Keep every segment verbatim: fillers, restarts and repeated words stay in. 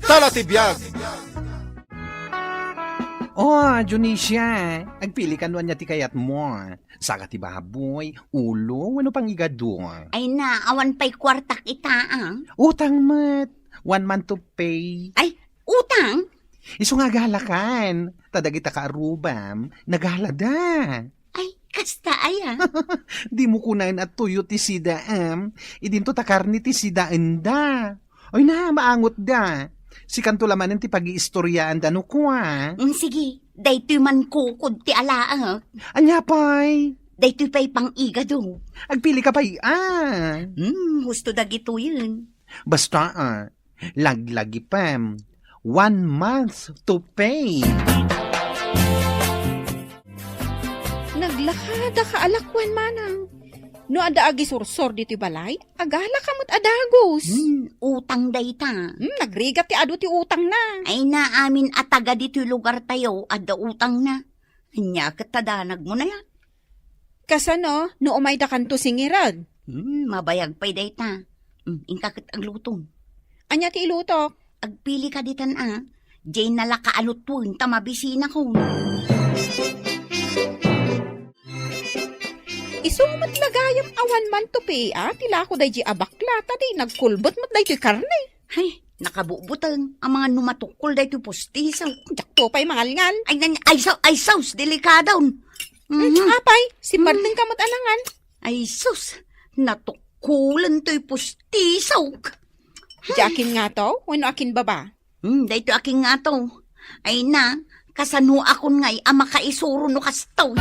Tala ti biag! Oh, Dionisia, agpili ka no ania ti kayatmo. Saka ti baboy, ulo, wenno pangigado. Ay na, awan pay kuartak ita, ah. Utang met. One month to pay. Ay, utang? Isu nga agalakan. Ta dagita kaarrubam, nagalada. Ay, kasta aya. Dimo kunaen a tuyo ti sidaam. Idinto ta karne ti sidaenda. Ay na, maangotda. Sikanto la manen ti pagiistoriaanda no kua. Mm, sige, daytoy man kukod ti alaek. Ania pay? Daytoy pay pang-igado. Agpili ka pay, ah. Hmm, husto dagitoyen. Basta, ah, laglagipem. One month to pay. Naglakada ka alakuan manang. No adda agisursor ditoy balay, agala ka met a dagus. Hmm, utang dayta. Hmm, nagrigat ti adu ti utangna. Ay na, amin a taga ditoy lugartayo, adda utangna. Ania ket ta danagmo na yan? Kasano no umaydakanto singiran? Hmm, mabayag pay dayta. Hmm, inka ket aglutom. Ania ti ilutok? Agpili ka ditan a. Diay nalaka a lutuen ta mabisinakon. Isu met la gayam a one month to pay a ti lako daydi a bakla ta di nagkulbet met daytoy karne. Hay, nakabubuteng. Amangan no matukkol daytoy pustiso. Diakto pay mangalngal. Ay, ay, ay, sa-, ay, sus, delikadon. Mhm. Apay, simmarteng ka met a nangan. Ay, sus, natukkolen toy pustiso. Di akin ngato, wenno akin baba? Hmm, daytoy akin ngato. Ay na, kasano akon ngay a makaisuro no kastoy?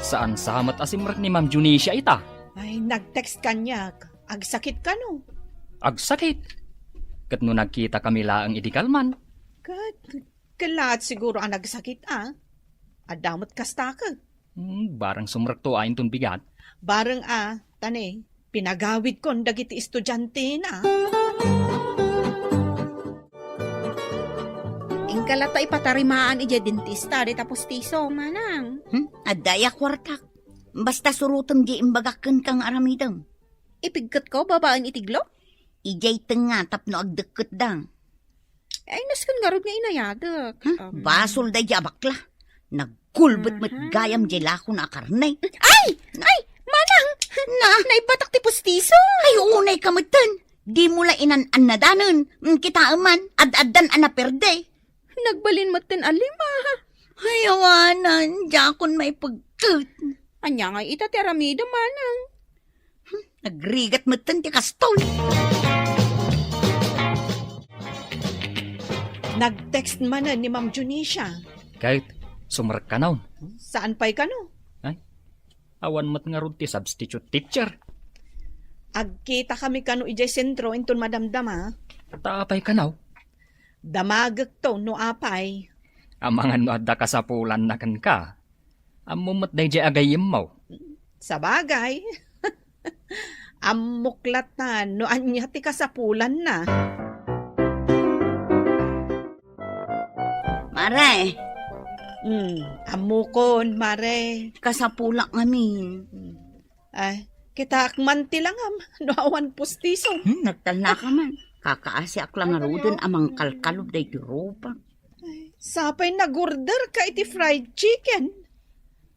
Saan sa met a simrek ni Ma'am Dionisia ita? Ay, nag-text kaniak. Agsakit kano? Agsakit? Ket no nagkita kami laeng idi kalman? Ket, ket laat siguro a nagsakit a. Adda met kasta ket. Hmm, bareng sumrekto a inton bigat. Bareng a, ta ne, pinagawidkon dagiti estudiantena. Inka latta ipatarimaan idiay dentista dita pustiso, manang. Hmm? Adda aya kuartak. Basta surotem diay imbagak kenka nga aramidem. Ipigketko babaen iti glove? Idiay tengnga tapno agdekketda. Ay, nasken ngarud nga inayadek. Hmm? Um, basol daydi a bakla. Nagkulbet met gayam diay lakona a karne. Ay! Ay! Manang! Na? Naibatak ti pustiso! Ay, unay ka metten. Dimo la inan-annadanen. Mm, kitaem man, ad-addan a naperde. Nagbalin metten a lima. Ay, awanan, diakon maipigket. Ania ngay ita ti aramidem, manang? Hmm, nagrigat metten ti kastoy. Nag-text manen ni Ma'am Dionisia. Ket, sumrekkanon. Saan pay kano? Ay, awan met ngarud ti substitute teacher. Agkita kami kano idiay sentro inton madamdama. Ta apay kano? Damagekto no apay. Amangan no adda kasapulanna kenka. Ammom met daydiay a gayyemmo. Sabagay. Ammok latta no ania ti kasapulanna. Mare. Hmm, ammokon, mare. Kasapulak ngamin. Hmm. Ay, kitaak man ti langam no awan pustiso. Hmm, nagtalna ka man. Kakaasiak la ngaruden a mangkalkalob daytoy rupak. Ay, sapay nag-order ka iti fried chicken.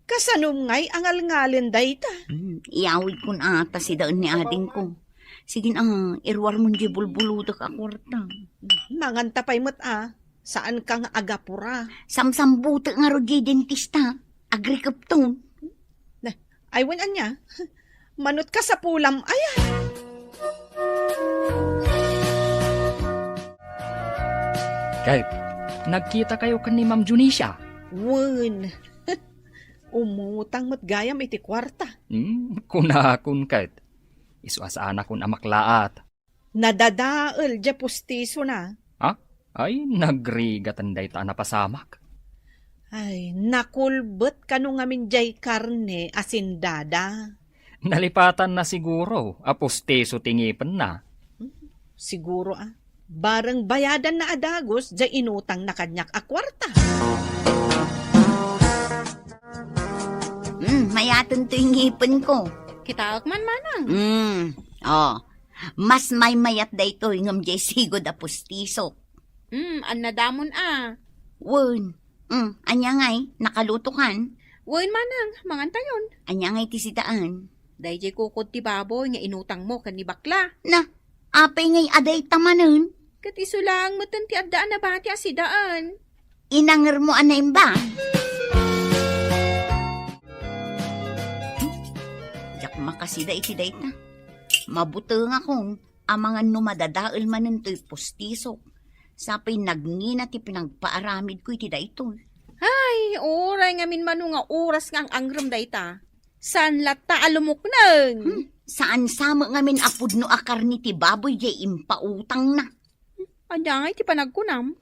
Kasanom ngay a ngalngalen dayta? Hmm, iyawidkon a ta sidaen ni adingko. Sige na, iruarmon diay bulbulodek a kuarta. Manganta pay met a, saan ka nga agapura. Samsambutek ngarud diay dentista. Agrikepton. Na, ay wen ania? Manut kasapulam aya? Ket, nagkita kayo ken ni Ma'am Dionisia? Wen. Umutang met gayam iti kuarta. Hmm, kunakon ket. Isu a saanakon a maklaat. Nadadael diay pustisona. Ha? Ay, nagrigaten dayta a napasamak. Ay, nakulbet kano ngamin diay karne a sindada. Nalipatanna siguro a pustiso ti ngipenna. Hmm, siguro a. Bareng bayadanna a dagus diay inutangna kaniak a kuarta. Hmm, mayaten toy ngipenko. Kitaek man, manang. Hmm, oh. Mas maymayat daytoy ngem jay sigud a pustiso. Hmm, annadamon a. Wen. Hmm, ania ngay, nakalutokan? Wen manang, mangantayon. Ania ngay ti sidaan? Dayjay kukod ti baboy nga inutangmo ken ni bakla. Na, apay ngay a dayta manen? Ket isu laeng metten ti adda a nabati a sidaan. Inangermo a naimba? Diak makasida iti dayta. Mabutengakon, amangan no madadael manen toy pustisok. Sapay nagngina ti pinagpaaramidko iti daytoy. Ay, uray ngamin mano nga oras nga ang-angrem dayta. Saan latta a lumukneng? Hmm, saan sa met ngamin a pudno a karne ti baboy jay impautangna? Ania ngay ti panagkunam?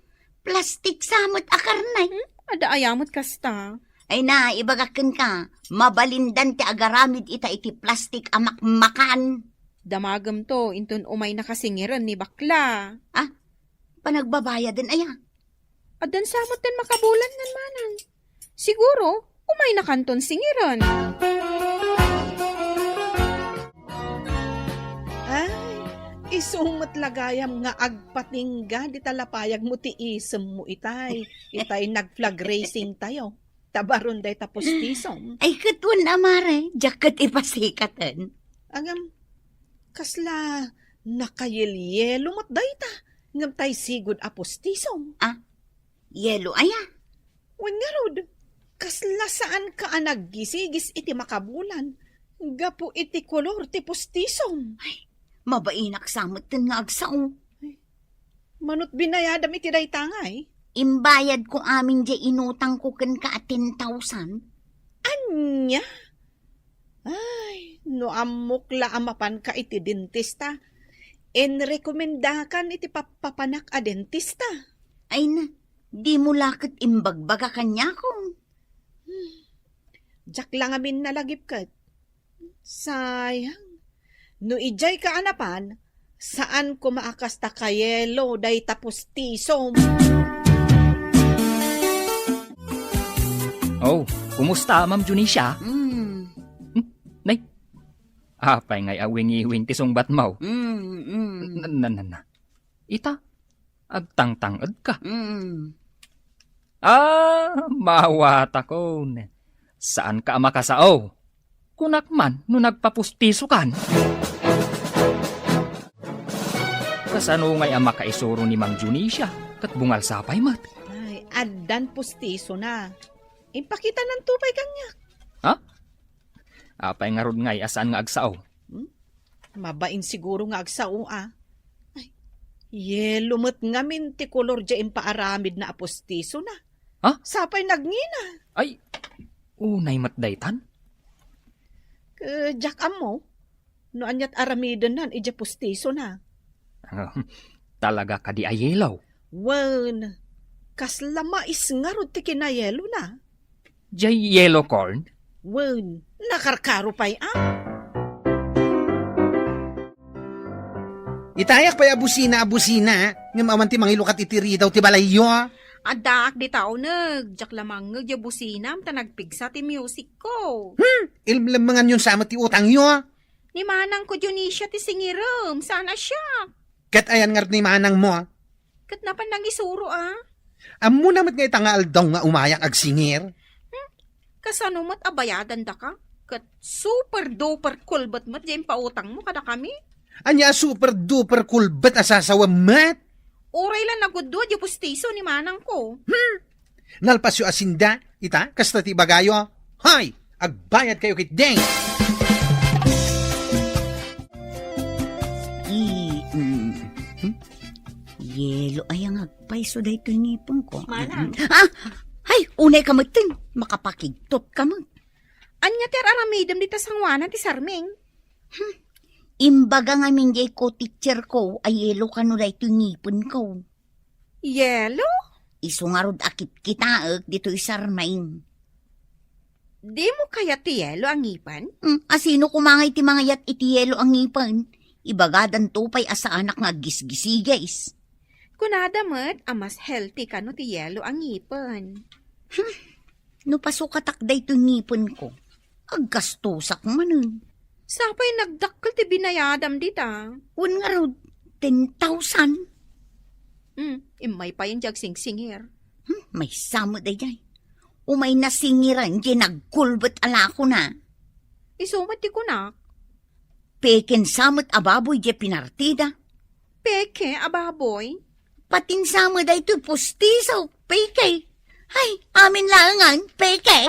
Plastik sa met a karne. Hmm? Adda aya met kasta? Ay na, ibagak kenka, mabalindan ti agaramid ita iti plastik a makmakan. Damagem to, inton umayna kasingiren ni bakla. Ah, panagbabayaden aya? Addan sa met ti makabulan ngan manang. Siguro, umayna kanton singiren. Ay, isu met la gayam nga agpatingga dita lapayagmo ti isemmo itay, itay nag-flag racing tayo. Tabaron dayta pustisom. Ay, ket wen a mare, diak ket ipasikaten. Ngem, kasla nakayelyelo met dayta, ngem tay sigud a pustisom. Ah, yelo aya? Wen ngarud, kasla saanka a naggisigis iti makabulan gapu iti kolor ti pustisom? Ay, mabainak sa metten nga agsao. Ay, manut binayadam iti dayta ngay? Imbayadko amin jay inutangko kenka a ten thousand. Ania? Ay, no ammok la a mapanka iti dentista, inrekomendakan iti pappapanak a dentista. Ay na, dimo la ket imbagbaga kaniakon. Hmm. Diak la ngamin nalagip ket. Sayang. No idiayka a napan, saan koma a kasta kayelo dayta pustisom. Oh, kumusta, Ma'am Junisia? Hmm. Hmm? Nay, apay ngay a wingiwing ti sungbatmo? Hmm, hmm. Na, na, na, na. Ita, agtangtangedka. Mm. Ah, mawatakon. Saanka a makasao. Kunak man no nagpapustisokan. Kasano ngay a makaisuro ni Ma'am Junisia ket bungalsa pay met? Ay, addan pustisona. Impakitananto pay kaniak. Ha? Apay ngarud ngay a saan nga agsao? Hmm? Mabain siguro nga agsao, a. Ay, yelo met ngamin ti kolor diay impaaramidna a pustisona. Ha? Sapay nagngina. Ay, unay met daytan? Ket diak ammo no aniat aramidennan idiay pustisona. Ah, talaga kadi a yelo? Wen, kasla mais ngarud ti kinayelona. Diay yellow corn? Wen, nakarkaro pay a. Itayak pay a busina a busina, ngem awan ti mangilukat iti ridaw ti balayyo. Addaak dita uneg, diak la mangngeg diay businam ta nagpigsa ti musicko. Hmm, ilmlemmenganyon sa met ti utangyo. Ni manangko Dionisia ti singirem, saan a siak. Ket ayan ngarud ni manangmo? Ket napan nangisuro a. Ammona met nga ita nga aldaw nga umayak agsingir? Hmm? Kasano met a bayadan daka? Ket super duper kulbet met diay impautangmo kadakami? Ania a super duper kulbet a sasawem met? Uray la nagudua diay pustiso ni manangko. Hmm? Nalpasyo a sinda, ita, kasta ti ibagayo. Hay, agbayad kayo ketdi. I, mm, hmm? Yelo aya nga agpayso daytoy ngipengko. Manang. Mm. Ah! Hay, unay ka metten. Makapakigtot ka met. Ania ti ar-aramidem dita sangoanan ti sarming? Hmm. Imbaga ngamin diay co-teacherko a yelo kano daytoy ngipenko. Yelo? Isu ngarud a kitkitaek ditoy sarming. Dimo kayat ti yelo a ngipen? Hmm, a sino koma ngay ti mangayat iti yelo a ngipen? Ibagadanto pay a saanak nga aggisgisigis. Kunada met a mas healthy kano ti yelo a ngipen. Hmm, no pasukatak daytoy ngipenko, aggastosak manen. Sapay nagdakkel ti binayadam dita. Wen ngarud, ten thousand. Hmm, immay pay diay agsingsingir. Hmm, maysa met daydiay. Umay nasingiran diay nagkulbet a lakona. Isu met ti kunak. Peken sa met a baboy diay pinartida. Peke a baboy? Patin sa met daytoy pustiso, peke. Ay, amin laengan, peke.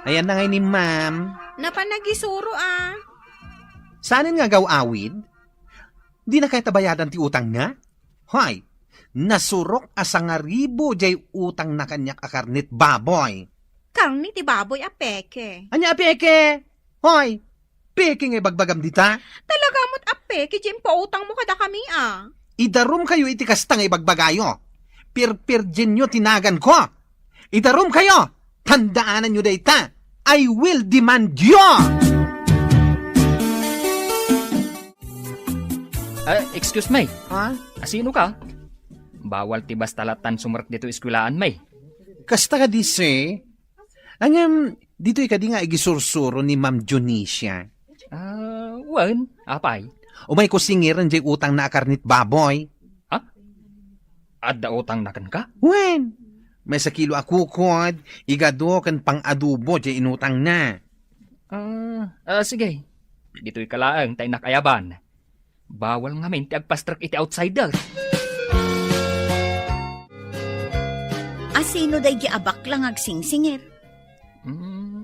Ayan na ngay ni ma'am. Napan nagisuro, ah. Saanen nga agaw-awid? Dina kayat a bayadan ti utangna? Hoy, nasurok a sangaribu diay utangna kaniak a karnet baboy. Karne ti baboy a peke. Ania a peke? Hoy, peke nga ibagbagam dita? Talaga met a peke diay impautangmo kadakami, ah. Idarumkayo iti kasta nga ibagbagayo. Pirpirdienyo ti naganko. Idarumkayo! Tandaananyo dayta! I will demand you! Ah, excuse me. Ha? Asino ka? Bawal ti basta latan sumrek ditoy eskuelaan, may. Kasta kadi, sir? Ngem, ditoy kadi nga agisursuro ni Ma'am Dionisia? Ah, wen, apay? Umayko singiren diay utangna a karnet baboy. Ha? Adda utangna kenka? Wen, maysa kilo a kukod, igado ken pang-adobo diay inutangna. Ah, ah, sige. Ditoy ka laeng ta innak ayaban. Bawal ngamin ti agpastrek iti outsider. Asino daydiay a bakla nga agsingsingir? Hmm,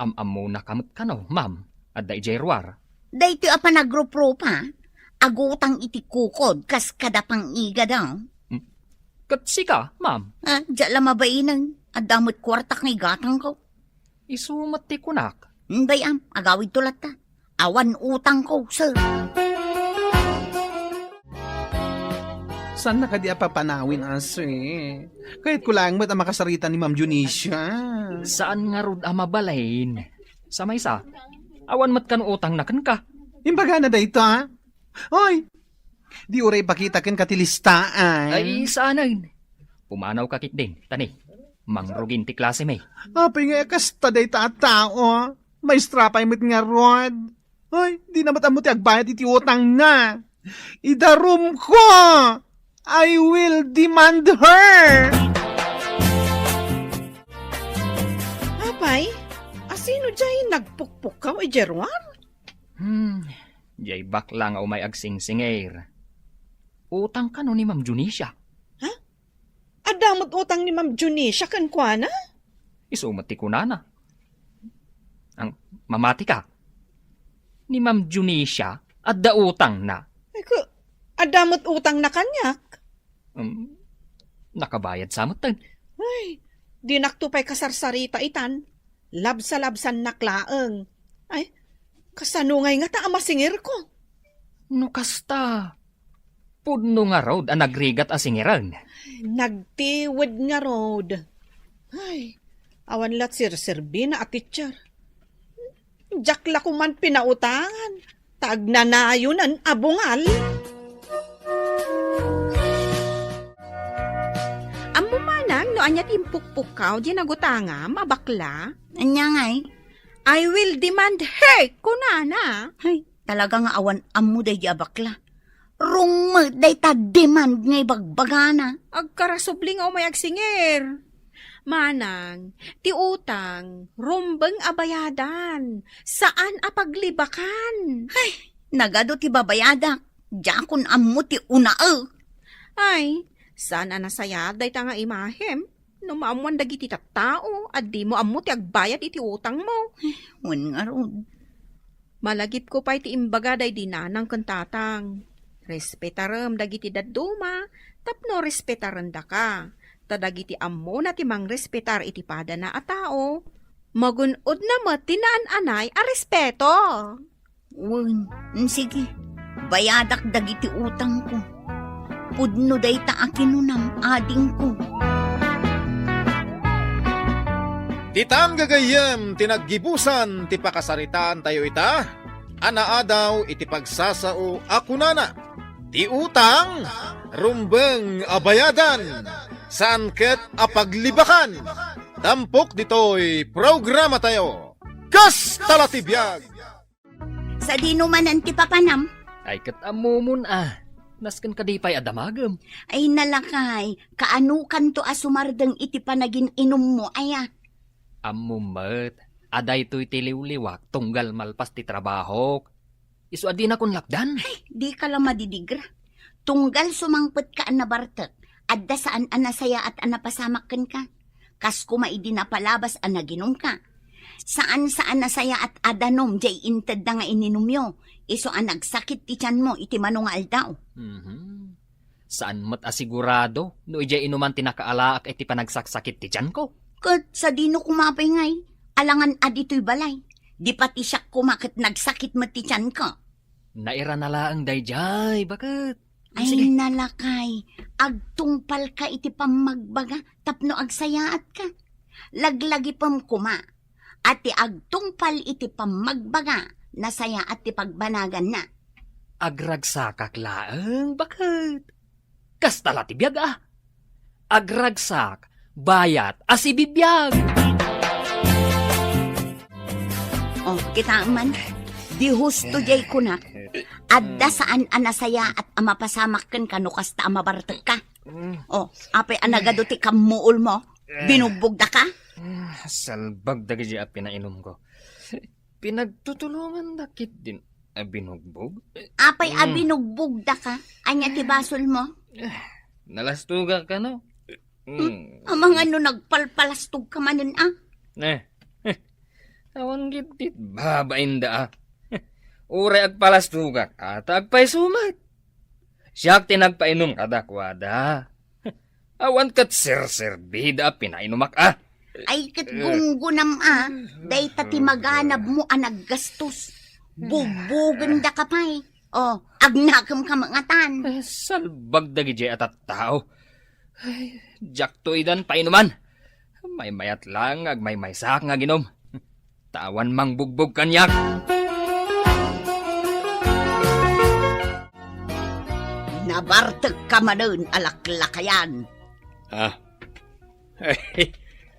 am-ammona ka met kano, ma'am? Adda idiay ruar? Daytoy a panagruprupa, agutang iti kukod kas kada pang-igada. Hmm. Ket sika, ma'am? Ah, diak la mabainen. Adda met kuartak nga igatangko. Isu met ti kunak. Hmm, bay-am, agawidto latta. Awan utangko, sir. Saanna kadi a papanawin, a, sir? Kayatko laeng met a makasarita ni Ma'am Dionisia. Saan ngarud a mabalin? Sa maysa, awan met kano utangna kenka. Imbagana dayta? Oy, di uray ipakita kenka ti listaan. Ay, saanen. Pumanawka ketdin, ta ni, mangrugin ti klasemi. Apay nga kasta dayta a tao? Maestra pay met ngarud. Ay, dina met ammo ti agbayad iti utangna. Idarumko! I will demand her! Apay, asino diay nagpukpukkaw idiay ruar? Hmm, diay bakla nga umay agsingsingir. Utang kano ni Ma'am Dionisia? Ha? Adda met utang ni Ma'am Dionisia kenkuana? Isu met ti kunana. Ang mamati ka, ni Ma'am Dionisia, adda utangna. Ay, ku-, adda met utangna kaniak. Um, nakabayad sa met ten. Ay, dinakto pay kasarsarita itan. Labsalabsannak laeng. Ay, kasano ngay ngata a masingirko? No kasta, pudno ngarud a nagrigat a singiren. Nagtiwed ngarud. Ay, awan la serserbina a teacher. Diak la koman pinautangan. Ta agnanayonen a bungal. Ammo manang no ania ti impukpukkaw diay nagutangam a bakla? Ania ngay? "I will demand her," kunana. Ay, talaga nga awan ammo daydiay a bakla. Rungmet dayta demand nga ibagbagana. Agkarasubli nga umay agsingir. Manang, ti utang, rumbeng a bayadan, saan a paglibakan. Ay, nagadu ti babayadak, diakon ammo ti unaek. Ay, saan a nasayaat dayta nga imahem? No maammoan dagiti tattao, a dimo ammo ti agbayad iti utangmo. Wen ngarud. Malagipko pay ti imbaga daydi nanang ken tatang. Respetarem dagiti dadduma tapno respetarendaka. Ta dagiti ammona ti mangrespetar iti padana a tao, magun-odna met ti naan-anay a respeto. Wen, mm, sige. Bayadak dagiti utangko. Pudno dayta a kinunam, adingko. Ditan gagayyem ti naggibusan ti pakasaritaantayo ita a naadaw iti pagsasao a kunana, "Ti utang, rumbeng a bayadan, saan ket a paglibakan." Tampok ditoy programa tayo. Kasta la ti biag! Sadino manen ti papanam? Ay, ket ammomon a. Nasken kadi pay a damagem. Ay, nalakay, kaanokanto a sumardeng iti panagin-inummo, aya? Ammom met a daytoy ti liwliwak tunggal malpas ti trabahok. Isu a dinakon lapdan. Ay, dika la madidigra. Tunggal sumangpetka a nabartek, adda saan a nasayaat a napasamak kenka. Kas koma idi napalabas a naginumka. Saan sa a nasayaat a danum diay intedda nga ininumyo, isu a nagsakit ti tianmo iti mano nga aldaw. Mhm. Saan met a sigurado no idiay inuman ti nakaalaak iti panagsaksakit ti tianko. Ket sadino koma pay ngay, alangan a ditoy balay. Di pati siak koma ket nagsakit met ti tianko. Nairana laeng daydiay, baket. Ay, sige. Nalakay, agtungpalka iti pammagbaga tapno agsayaatka. Laglagipem koma a ti agtungpal iti pammagbaga, nasayaat ti pagbanaganna. Agragsakak laeng, baket. Kasta la ti biag a. Agragsak, bayat a sibibiag. Oh, kitaem man, di husto diay kunak. Adda saan a nasayaat a mapasamak kenka no kasta a mabartekka. Oh, apay a nagadu ti kammuolmo? Binugbogdaka? Ah, salbag dagiti a pinainumko. Pinagtutulongandak ketdin a binugbog. Apay a binugbogdaka? Ania ti basolmo? Nalastogak kano? Hmm. Amangan no nagpalpalastogka manen a? Eh, awan ketdi babainda a. Uray agpalastogak a ta agpayso met. Siak ti nagpainum kadakuada. Awan ket serserbida a pinainumak a. Ay ket gunggonam a, dayta ti maganabmo a naggastos. Bugbogenda ka pay. Oh, agnakem ka mangatan. Eh, salbag dagiti a tattao. Ay, diakto idan painuman. Maymayat lang nga agmaymaysaak nga aginum. Ta awan mangbugbog kaniak. Nabartekka manen a laklakayan. Ah.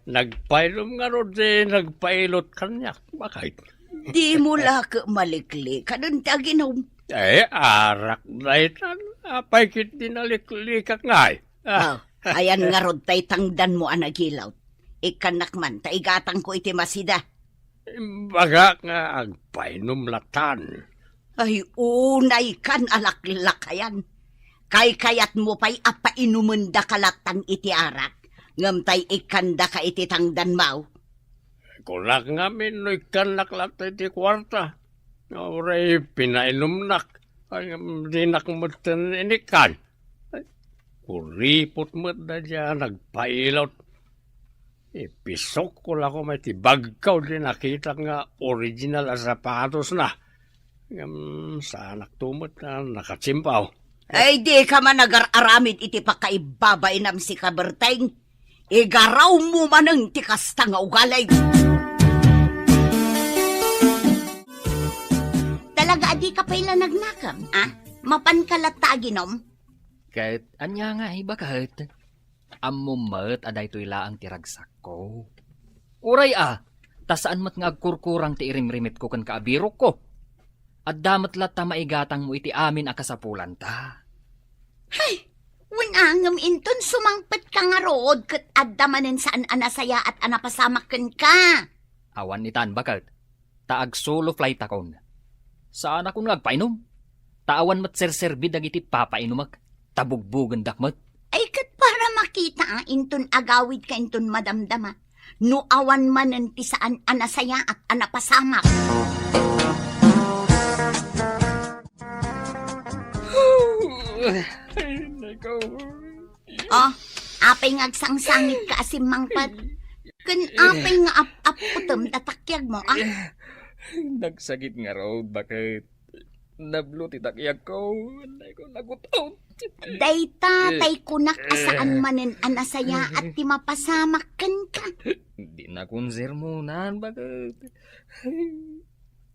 Nagpainum ngarud ti nagpailot kaniak, baket. Dimo la ket maliklikan ti aginum. Eh, arak daytan. Apay ketdi naliklikak ngay? Ah. Ah, ayan ngarud tay tangdanmo a nagilot. Ikkannak man ta igatangko iti masida. Imbagak nga agpainum latan. Ay, unaykan a laklakayan. Kaykayatmo pay a painumendaka latan iti arak, ngem tay ikkandaka iti tangdanmo. Kunak ngamin no ikkannak latta iti kuarta. Uray pinainumnak, ngem dinak metten inikkan. Kuripot met daydiay a nagpailot. Ipisokko la koma iti bagko di nakitak nga original a sapatosna. Ngem saanakto met a nakatsimpaw. Ay, dika man agar-aramid iti pakaibabainam, sika Berteng. Igarawmo manen ti kasta nga ugali. Talaga a dika pay la nagnakem, a? Mapanka latta aginum? Ket ania ngay, baket? Ammom met a daytoy laeng ti ragsakko. Uray a, ta saan met nga agkurkurang ti irimrimitko ken kaabirokko. Adda met latta maigatangmo iti amin a kasapulanta. Hay! Wen a, ngem inton sumangpetka ngarud ket adda manen saan a nasayaat a napasamak kenka. Awan itan, baket. Ta agsulo flighttakon. Saanakon nga agpainum. Ta awan met serserbi dagiti papainumek, ta bugbugendak met. Ay, ket para makita a inton agawidka inton madamdama, no awan manen ti saan a nasayaat a napasamak. Ay, nako. Oh, apay nga agsangsangitka a simmangpet? Ken apay nga ap-apputem ta takiagmo, a? Nagsakit ngarud, baket. Nablo ti takiagko. Ay, ko nagut-ot. Dayta tay kunak a saan manen a nasayaat ti mapasamak kenka. Dinakon sermonan, baket.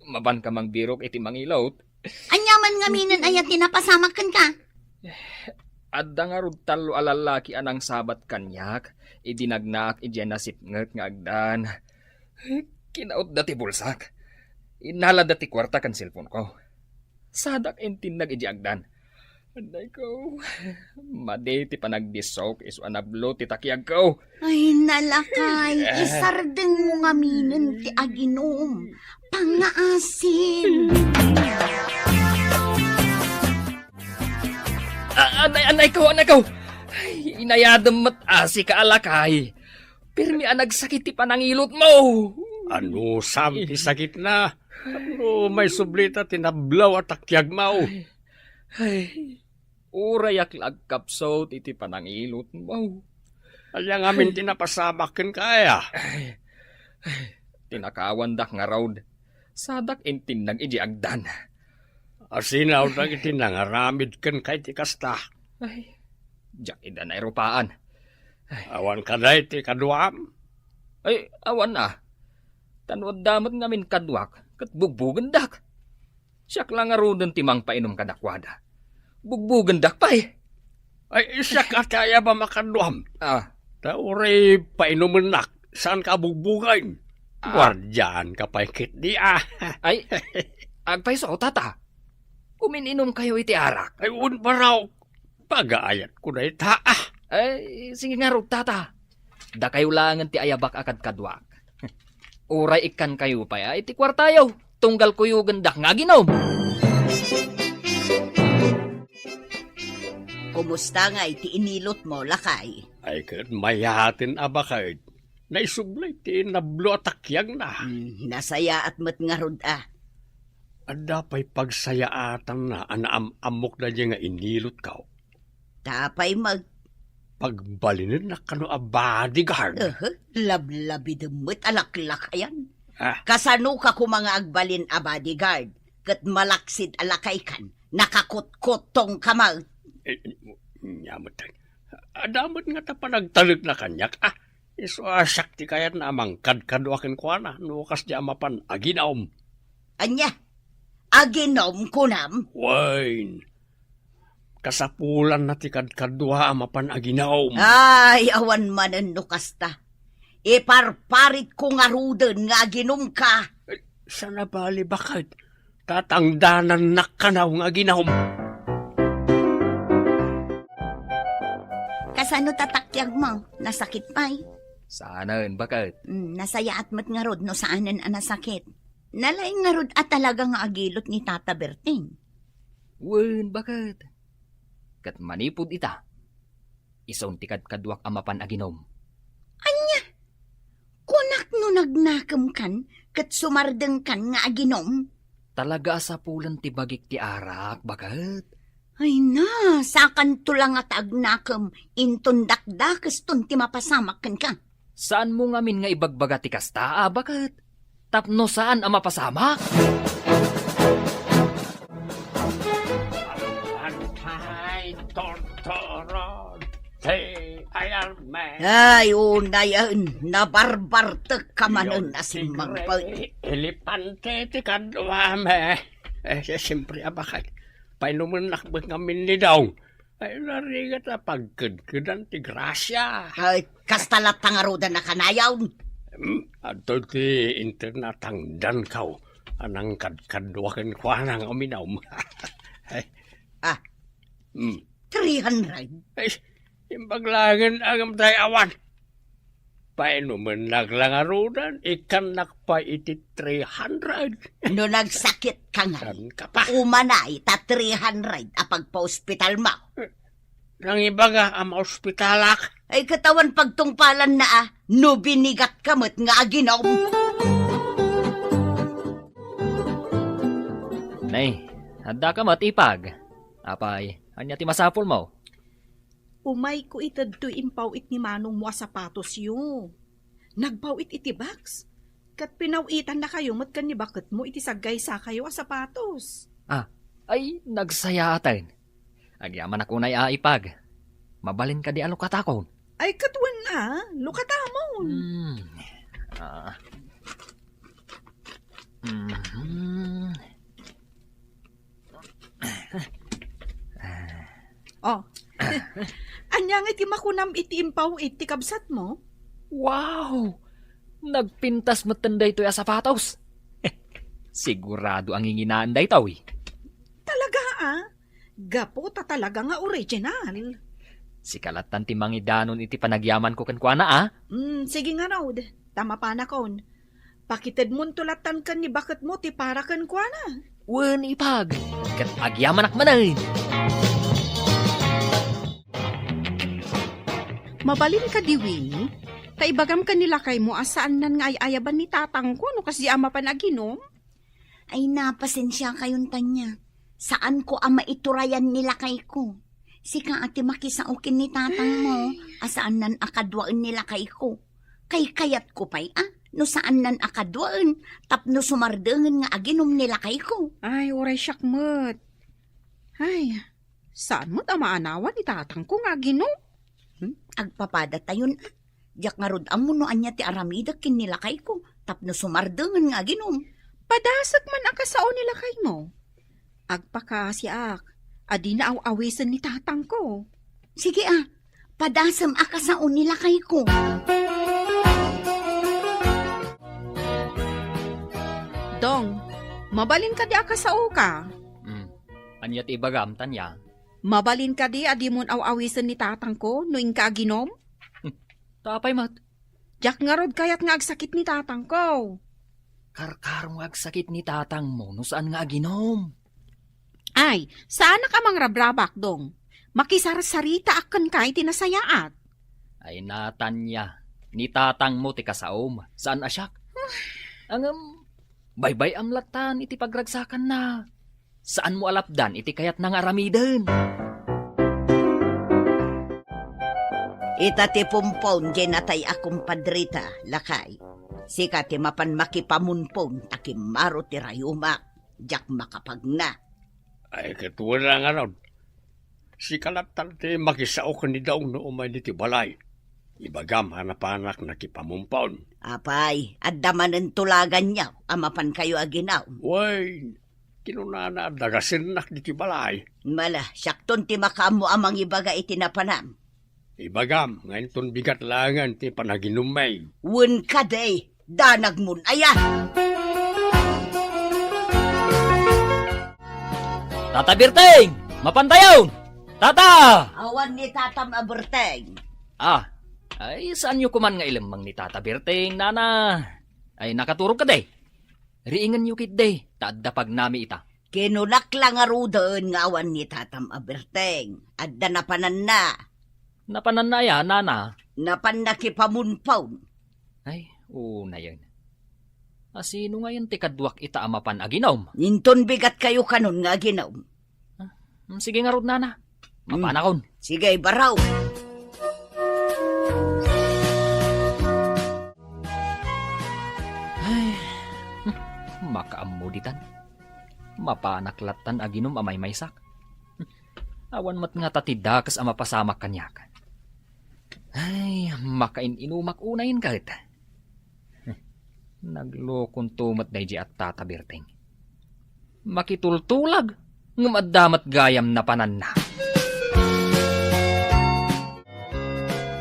Mapanka mangbirok iti mangilot? Ania man ngaminen aya ti napasamak kenka? Adda ngarud tallo a lallaki a nangsabat kaniak idi nagnaak idiay nasipnget nga agdan. Kinautda ti bulsak. Innalada ti kuarta ken cellphone-ko. Sadak intinnag idiay agdan. Anay ko, madi ti panagdisok isu a nablo ti takiagko. Ay, nalakay, isardeng mo ngaminen ti aginum. Pangngaasim. A-, anay, anay ko, anay ko. Ay, inayadem met asi ka a lakay. Pirmi a nagsakit ti panangilot mo. Ano sam ti sakit na? Ano may sublita ti nablaw a takiag mo? Ay, ay, urayak la agkapsut iti panangilot mo. Ania ngamin ti napasamak kenka aya? Ay, ay, tinakawandak ngarud. Sadak intinnag iti agdan. Asinaw dagiti nangaramid kenka iti kasta. Ay, diak ida nairupaan. Ay. Awan kada iti kaduam? Ay, awan a. Ta no adda met ngamin kaduak, ket bugbugendak. Siak la ngaruden ti mangpainom kadakuada. Bugbugendak pay. Ay, siak a ti ayabam a kaduam. Ah. Ta uray painumennak, saan ka bugbugen. Ah. Guardian ka pay ketdi, ah. Ay, agpayso, tata. Umin-inom kayo iti arak. Ay, un, baraw. Pagaayat ko dayta, ah. Ay, sige ngarud, tata. Dakayo laengen ti ayabak a kadkaduak. Uray ikkan kayo pay, ay, ti kuartayo. Tunggal kuyogendak nga aginom. Kumusta nga iti inilot mo, lakay? Ay, ket mayaten a baket. Naisublay ti nablo a takiagna. Hmm, nasayaat met ngarud a. Adda pay pagsayaatanna a naam-ammok daydiay nga inilotko. Ta pay mag- Pagbalinennak kano a bodyguard. Aha, lablabidem met a laklakayan. Ah. Kasano ka koma nga agbalin a bodyguard? Ket malaksid a lakaykan, nakakutkutong ka met. Eh, nia met. Adda met nga ta panagtalekna kaniak, ah. Isu a siak ti kayatna a mangkadkadua kenkuana no kasdi a mapan aginom. Ania? Aginom, kunam? Wen, kasapulanna ti kadkadua a mapan aginom. Ay, awan manen no kasta. Iparparitko ngaruden nga aginomka. Eh, saan a bali, baket? Tatangdanannak kano nga aginom. Kasano ti takiag mo? Nasakit pay? Saanen, baket. Mm, nasayaat met ngarud no saanen a nasakit. Nalaing ngarud a talaga nga agilot ni Tata Berting. Wen, baket. Ket manipud ita, isun ti kadkaduak a mapan aginom. Ania? Kunak no nagnakemkan ket sumardengkan nga aginom? Talaga a sapulen ti bagik ti arak, baket. Ay na, sakanto la nga ta agnakem, inton dakdakeston ti mapasamak kenka. Saanmo ngamin nga ibagbaga ti kasta, a, baket? Tapno saan a mapasamak? Antay, tortoron, ti ayarme. Ay, unayen, nabarbartek ka manen a simmangpet. Elepante ti kaduam, eh. Eh, siyempre, a, baket. Painumennak met ngamin ni Dong. Ay, narigat a pagkedkedan ti grasia. Ay, kasta latta ngaruden a kanayon. Hmm, adto ti inter natangdanko a nangkadkadua kenkuana nga uminom. Ay. Ah, hmm. Three hundred? Ay, imbag laengen a ngem tay awan. Painumennak la ngaruden, ikkannak pay iti three hundred. No nagsakit ka nga, saan ka pa? Umanay ta three hundred a pagpaospital mo. Nangibaga a maospitalak. Ay, ket awan pagtungpalanna a, no binigat ka met nga aginom. Nay, adda ka met, Ipag. Apay, ania ti masapul mo? Umayko itedtoy impaw-it ni manongmo a sapatosyo. Nagpaw-it iti box. Ket pinaw-itannakayo met ken ni baketmo iti saggaysakayo a sapatos. Ah, ay, nagsayaaten. Agyamanak unay a, Ipag. Mabalin kadi a lukatakon? Ay, ket wen a, lukatamon. Hmm. Ah. Mhm. Oh, Ania ngay ti makunam iti impaw-it ti kabsatmo? Wow! Nagpintas metten daytoy a sapatos. Sigurado a nginginaen daytoy. Talaga, a? Gapu ta talaga nga original. Sika lattan ti mangidanon iti panagyamanko kenkuana, a? Mm, sige ngarud, ta mapanakon. Pakitedmonto lattan ken ni baketmo ti para kenkuana. Wen, ipag, ket agyamanak manen. Mabalin kadi, Winnie, ta ibagam ken ni lakaymo a saannan nga ay-ayaban ni tatangko no kasdi a mapan aginom? Ay, napasensia kayon, Tanya. Saanko a maiturayan ni lakayko. Sika a ti makisao ken ni tatangmo a saannan a kaduaen ni lakayko. Kaykayatko pay a no saannan a kaduaen tapno sumardengen nga aginom ni lakayko. Ay, uray siak met. Ay, saan met a maanawan ni tatangko nga aginom? Hmm? Agpapadatayon a. Diak ngarud ammo no ania ti aramidek ken ni lakayko tapno sumardengen nga aginom. Padasek man a kasao ni lakaymo. Agpakasiak a dina aw-awisen ni tatangko. Sige a, padasem a kasao ni lakayko. Dong, mabalin kadi a kasaoka? Hmm. Ania ti ibagam, Tanya? Mabalin kadi a dimon aw-awisen ni tatangko no inka aginom? Hmm. Ta apay met? Diak ngarud kayat nga agsakit ni tatangko. Karkaro nga agsakit ni tatangmo no saan nga aginom. Ay, saanak a mangrabrabak, Dong. Makisarsaritaak kenka iti nasayaat. Ay, Tanya, ni tatangmo ti kasaom, saan a siak. Ngem, baybay-am lattan iti pagragsakanna. Saanmo a lapdan iti kayatna nga aramiden. Ita ti pumpon diay natay a kumpadrita, lakay. Sika ti mapan makipamunpon ta kimmaro ti rayumak, diak makapagna. Ay, ket wen a ngarud. Sika lattan ti makisao ken ni Dong no umay ditoy balay. Ibagam a napanak nakipamumpon. Apay, adda manen tulaganyo a mapankayo aginom? Wen, kinunana a dagasennak ditoy balay. Mala, siakton ti makaammo a mangibaga iti napanam. Ibagam nga inton bigat laengen ti panaginummi. Wen kadi, danagmon aya? Tata Birting! Mapantayon! Tata! Awan ni tatam a Birting. Ah, ay, saanyo koman nga ilemmeng ni Tata Birting, nana? Ay, nakaturog kadi? Riingenyo ketdi, ta adda pagnami ita. Kinunak la ngaruden nga awan ni tatam a Birting. Adda napananna. Napananna aya, nana? Napan nakipamunpon. Ay, unayen. A, sino ngayen ti kaduak ita a mapan aginom? Inton bigatkayo kanon nga aginom. Ah, mm, sige ngarud, nana. Hmm. Mapanakon. Sige, baraw. Ay, hmm, makaammo ditan. Mapanak lattan aginom a maymaysak. Awan met ngata ti dakes a mapasamak kaniak. Ay, makain-inumak unayen ket. Naglokonto met daydi a Tata Birting. Makitultulag, ngem adda met gayam napananna.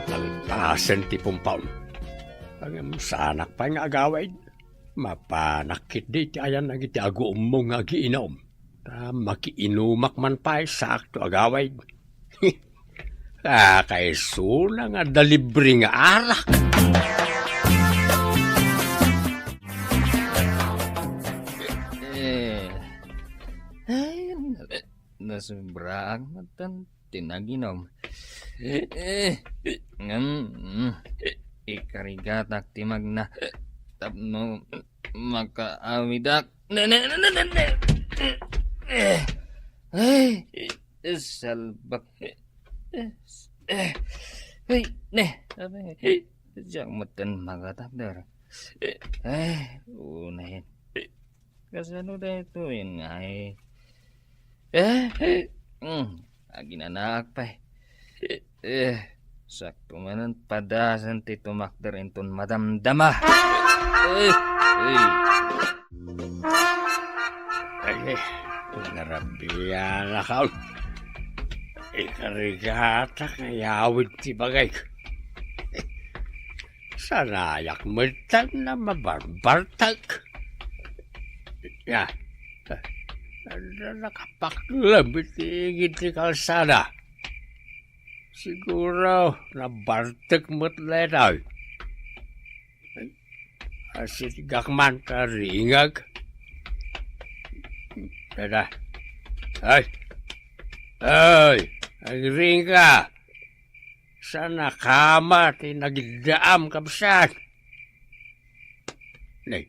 Nalpasen ti pumpon. Ngem saanak pay nga agawid. Mapanak ketdi ti ayan dagiti aguummo nga agiinom. Ta makiinumak man pay, saakto agawid. Ah, kaisuna nga adda libre nga arak. Eh, ay, nasobraak met ti naginom. Eh, ngem, mm, ikarigatak ti magna tapno makaawidak. Ne, ne, ne, ne, ne, ne. Eh, ay, salbak. Eh, eh, ay, ne, sabi, diak metten makatakder. Eh, unayen. Kasano daytoy, ngay? Eh, eh, mm, aginanaak pay. Eh, sakto manen padasen ti tumakder inton madamdama. Eh, eh. Ay, narabianak. Ikarigatak nga yawid ti bagik. Sanayak metten a mabarbartek. Ya. Adda nakapakleb iti igid ti kalsada. Siguro, nabartek met daytoy. Asitgak man ta ringag. Dada. Ay! Ay! Agring ka! Saan a kama ti nagiddaam, kabsat? Nay,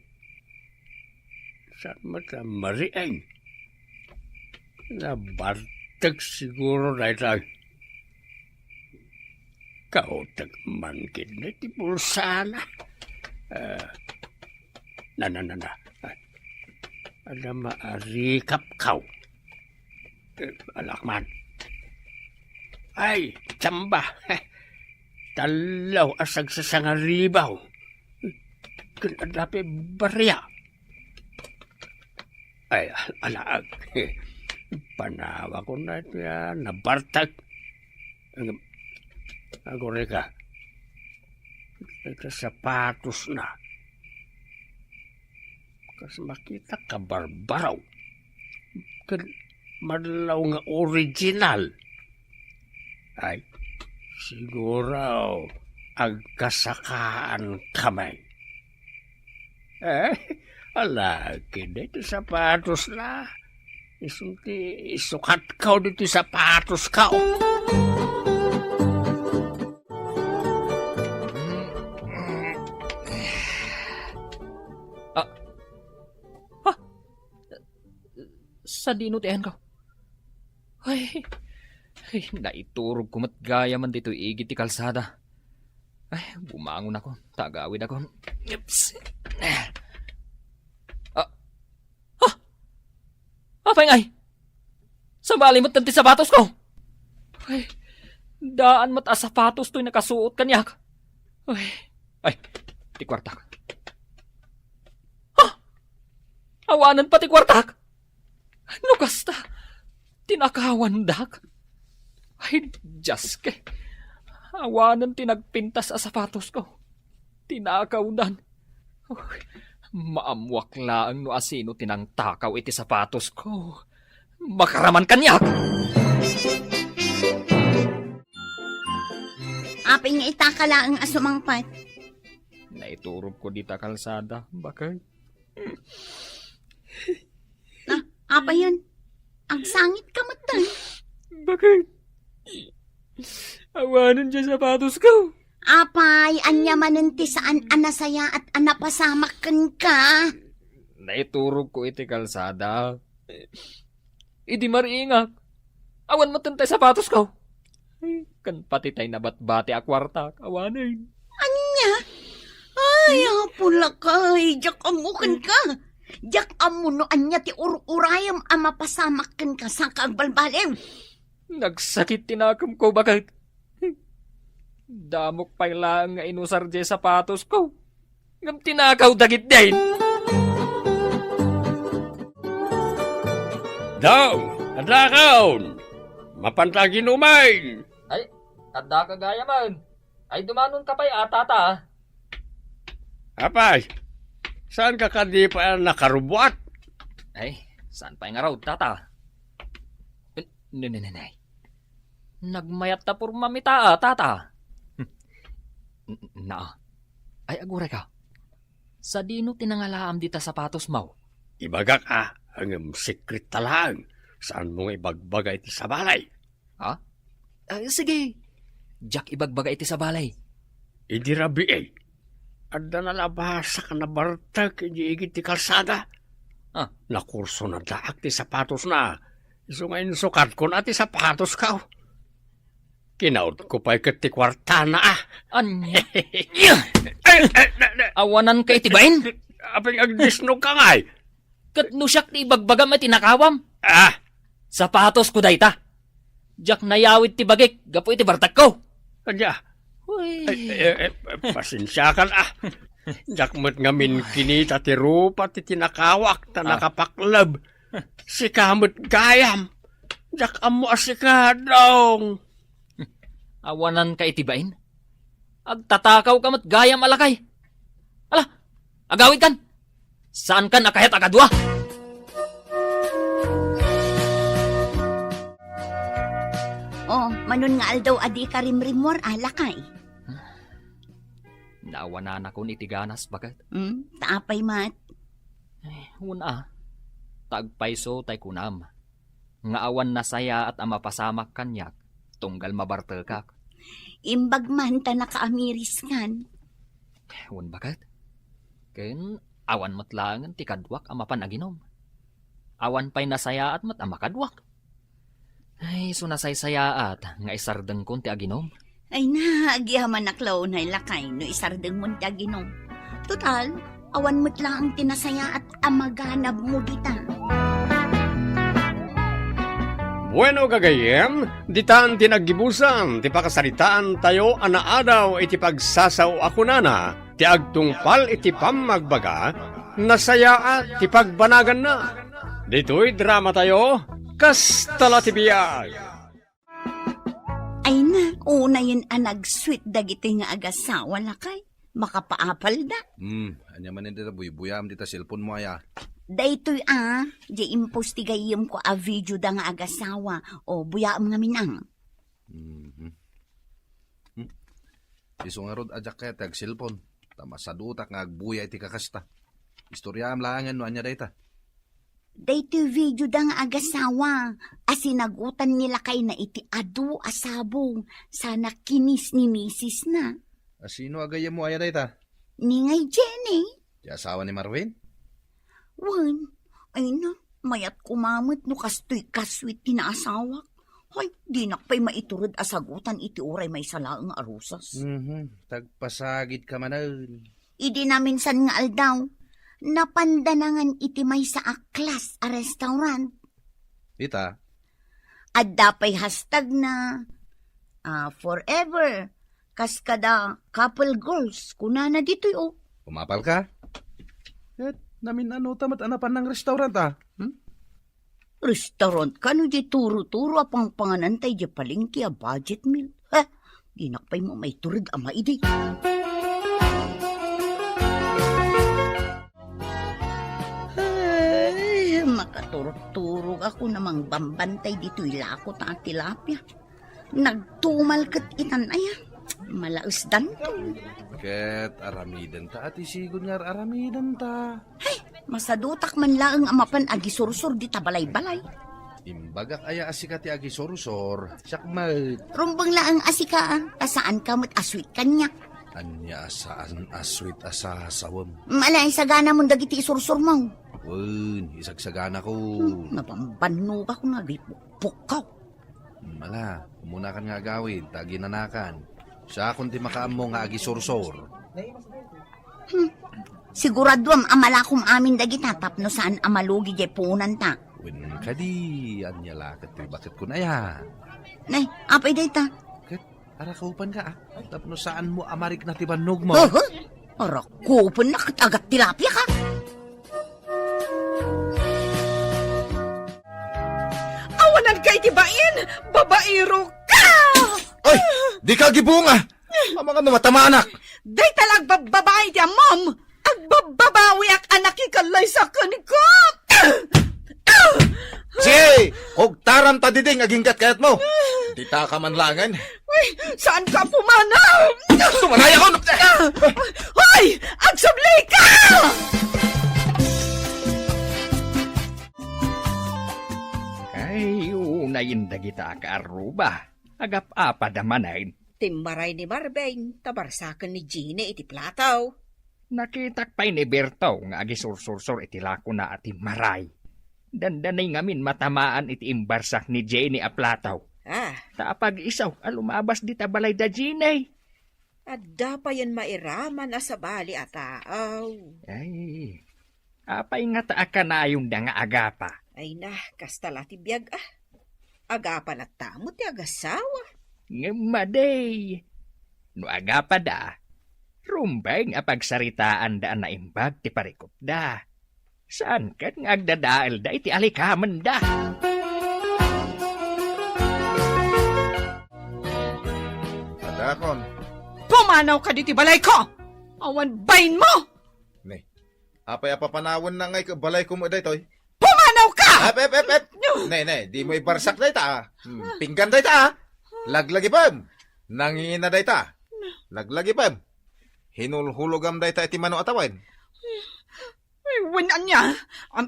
saan met a marieng? Nabartek siguro daytoy. Kautek man ketdi ti bulsana. Ah, na, na, na, na. Adda maarikapkaw. Eh, alak man. Ay, tamba. Tallo a sagsasangaribaw. Ken adda pay baria. Ay, alaag. Panawakon daytoy a nabartek. Agurayka. Iti sapatosna. Kas makitak, kabarbaraw. Ken madlaw nga original. Ay, siguro agkasakaan kami. Eh, ala ketdi ti sapatosna. Isu ti isukatko ditoy sapatosko. Ah. Ah. Sadino ti ayanko? Ay, ay, naiturogko met gayamen ditoy igid ti kalsada. Ay, bumangonakon, ta agawidakon. Oops. Ah. Ah! Apay ngay? Sabali met ti sapatosko. Ay, daan met a sapatos toy nakasuot kaniak. Ay, ay, ti kuartak. Ah! Awanen pay ti kuartak. No kasta, tinakawandak. Ay, Dios ke. Awanen ti nagpintas a sapatosko. Tinakawdan. Uy, maammoak laeng no asino ti nangtakaw iti sapatosko. Makaraman kaniak! Apay nga itaka laeng a sumangpet? Naiturogko dita kalsada, baket. Na, apay yan? Agsangit ka met, tay. Baket. Awanen diay sapatosko. Apay, ania manen ti saan a nasayaat a napasamak kenka? Naiturogko iti kalsada. Idi mariingak, awan met tay sapatosko. Ken pati tay nabatbati a kuartak, awanen. Ania? Ay, apo lakay, diak ammo kenka. Diak ammo no ania ti ur-urayem a mapasamak kenka, saan ka agbalbaliw? Nagsakit ti nakemko, baket. Damok pay laeng nga inusar diay sapatosko. Ngem tinakaw dagiti. Dong, adda kaon. Mapanta aginumen. Ay, adda ka gayamen. Ay, dumanonka pay a, tata. Apay, saan ka kadi pay a nakarubuat? Ay, saan pay ngarud, tata? Ne, ne, ne, ne. Nagmayat ta pormam ita, a, tata. N-, na. Ay, agurayka. Sadino ti nangalaam dita sapatosmo? Ibagak, a, ngem sekret ta laeng. Saanmo nga ibagbaga iti sabali. Ha? Ah, sige. Diak ibagbaga iti sabali. Idi rabii, adda nalabasak a nabartek idi igid ti kalsada. Ah. Nakurso nadaak ti sapatosna. Isu nga insukatkon a ti sapatosko. Kinautko pay ket ti kuartana, a. Ania? Ay, ay, ay, ay. Awananka iti bain? Apay nga agdisnogka ngay? Ket no siak ti ibagbagam a tinakawam? Ah. Sapatosko dayta. Diak nayawid ti bagik gapu iti bartekko. Ania? Uy. Ay, eh, eh, pasensiakan, a. Diak met ngamin kinita ti rupa ti tinakawak ta, ah, nakapakleb. Sika met gayam. Diak ammo a sika, Dong. Awananka iti bain? Agtatakawka met gayam a lakay. Ala, agawidkan! Saankan a kayat a kadua? Oh, manon nga aldaw a dika rimrimmuar, a lakay. Naawananakon iti ganas, baket. Hmm, ta apay met? Eh, wen a, ta agpayso tay kunam nga awan nasayaat a mapasamak kaniak tunggal mabartekak. Imbag man ta nakaamiriskan. Wen, baket. Ken awan met laengen ti kaduak a mapan aginom. Awan pay nasayaat met a makaduak. Ay, isu nasaysayaat nga isardengkon ti aginom. Ay na, agyamanak la unay, lakay, no isardengmon ti aginom. Total, awan met laeng ti nasayaat a maganabmo dita. Bueno, gagayyem, ditan ti naggibusan ti pakasaritaantayo a naadaw iti pagsasao a kunana ti agtungpal iti pammagbaga, nasayaat ti pagbanaganna. Ditoy dramatayo, Kasta la ti Biag. Ay na, unayen a nag-sweet dagitoy nga agasawa, lakay. Makapaapalda. Hmm, ania manen dita buybuyaam dita cellphone mo, aya? Daytoy a, di impos ti gayyemko a video da nga agasawa. O, buyaam ngamin, ang. Mhm. Hmm. Isu ngarud a diak kayat ti agcellphone. Ta masadutak nga agbuya iti kakasta. Istoryaam laengen no ania dayta. Daytoy video da nga agasawa a sinagutan ni lakayna iti adu a sabong sana kinis ni misisna. A sino a gayyemmo aya dayta? Ni ngay Jenny. Ti asawa ni Marvin? Wen, ay na, mayat koma met no kastoy kasweet ti naasawak. Hay, dinak pay maitured a sagutan iti uray maysa laeng a rusas. Mhm, tagpasagidka manen. Idi naminsan nga aldaw, napanda nangan iti maysa a class a restaurant. Ita? Adda pay hashtag na, ah, forever, kas kada couple goals, kunana ditoy, oh. Umapal ka? Ket namin-ano ta met a napan nang restaurant, ah? Hmm? Restaurant kano di turo-turo a pangpanganan tay di palengke a budget meal? Ha? Dinak pay mo maitured a maidi. Ay, makaturog-turog ako namang bambantay ditoy lako ta tilapia. Nagtumal ket itan aya. Malaesdanto. Ket aramidenta a ti sigud nga ar-aramidenta. Hay, masadutak man laeng a mapan agisursor dita balay-balay. Imbagak aya a sika ti agisursor, siak met. Rumbeng laeng a sika, a, ta saanka met a sweet kaniak. Ania a saan a sweet a sasawem? Malay sagana mon dagiti isursor mo. Wen, isagsaganako. Hmm, nabambannog ako nga agipukpukkaw. Mala, umunakan nga agawid, ta aginanakan. Siakon ti makaammo nga agisursor. Hmm. Siguraduam a malakom amin dagita tapno saan a malugi jay puonanta. Wen kadi, ania la ket ti baket kun aya? Nay, apay dayta? Ket arakupanka, ah, tapno saanmo a marikna ti bannogmo. Huh? Arakupanna ket agat tilapia ka? Awananka iti bain, babaero ka! Ay, dika agibunga! Amangan no matamanak! Dayta la agbabbabain ti ammom! Agbabbabawiak a nakikallaysa kenka! Sige! Kugtaram ta diding aginggat kayatmo! Dita ka man langen! Uy, saanka a pumanaw? Tumalaya ko! Hoy! Agsubli ka! Ay, unayen dagita a kaarruba. Agap-apada manen. Timmaray ni Marvin, ta barsaken ni Jenny iti plato. Nakitak pay ni Berto nga agisursursor iti lakona a timmaray. Dandani ngamin matamaan iti imbarsak ni Jenny a plato. Ah. Ta apag-isu a lumabas dita balay da Jenny. Adda payen mairaman a sabali a tao. Ay, apay ngata a kanayonda nga agapa? Ay na, kasta la ti biag, ah. Agapa latta met ti agasawa. Ngem madi, no agapada, rumbeng a pagsaritaanda a naimbag ti parikutda. Saan ket nga agdadaelda iti alikamenda? Akon. Pumanawka ditoy balayko! Awan bainmo! Ne. Apay a papanawenna ngay ket balayko met daytoy? Pumanawka! Ep, ep, ep, ep! Ne, ne, dimo ibarsak dayta, ah. Hmm, pinggan dayta, ah. Laglagipem. Nangina dayta. Laglagipem. Hinulhulogam dayta iti mano a tawen. Ay, wen ania? Am,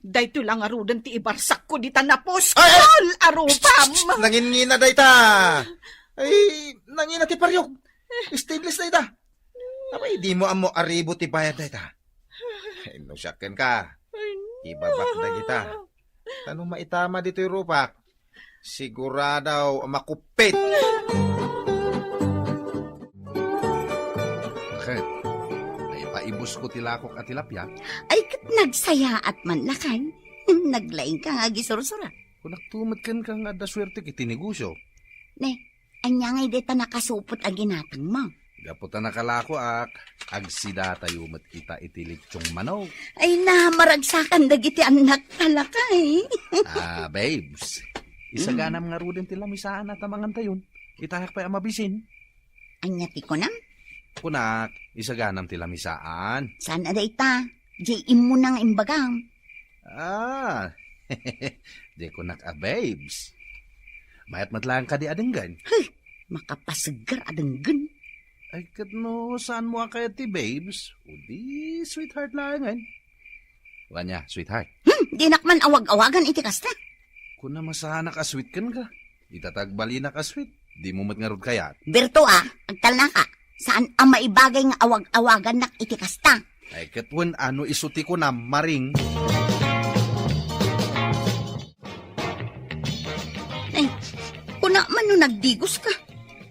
daytoy la ngaruden ti ibarsakko dita napuskol a rupam. Ay, ay! Psst, psst, psst, nangingina dayta. Ay, nangina ti pariok. Stainless dayta. Apay, dimo ammo a ribo ti bayad dayta. Ay, no siak kenka, ibabak dagita. Ta no maitama ditoy rupak, sigurado a makuppit. Ket, naipaibusek ti lakok a tilapia. Ay, ket nagsayaat man, lakay. Naglaingka nga agisursura. Kunakto met kenka nga adda suertek iti negosio. Ne, ania ngay dayta nakasupot a ginatangmo? Gapu ta nakalakoak, agsidatayo met ita iti lechong manok. Ay, na, maragsakan dagiti annak, talakay. Ah, babes. Isaganam ngaruden ti lamisaan a ta mangantayon. Itayak pay a mabisin. Ania ti kunam? Kunak, isaganam ti lamisaan. Saan a dayta? Jay immo na nga imbagam. Ah, di kunak a babes. Mayat met laeng kadi a denggen. Hey, makapasegger a denggen. Ay, ket no saanmo a kayat ti babes, o di sweetheart laengen. Wen ania, sweetheart? Hmm, dinak man awag-awagan iti kasta. Kuna masanak a sweet kenka. Ita ta agbalinak a sweet, dimo met ngarud kayat. Berto a, agtalnaka. Saan a maibagay nga awag-awagannak iti kasta. Ay, ket wen a no isu ti kunam, maring. Ay, kuna man no nagdigoska.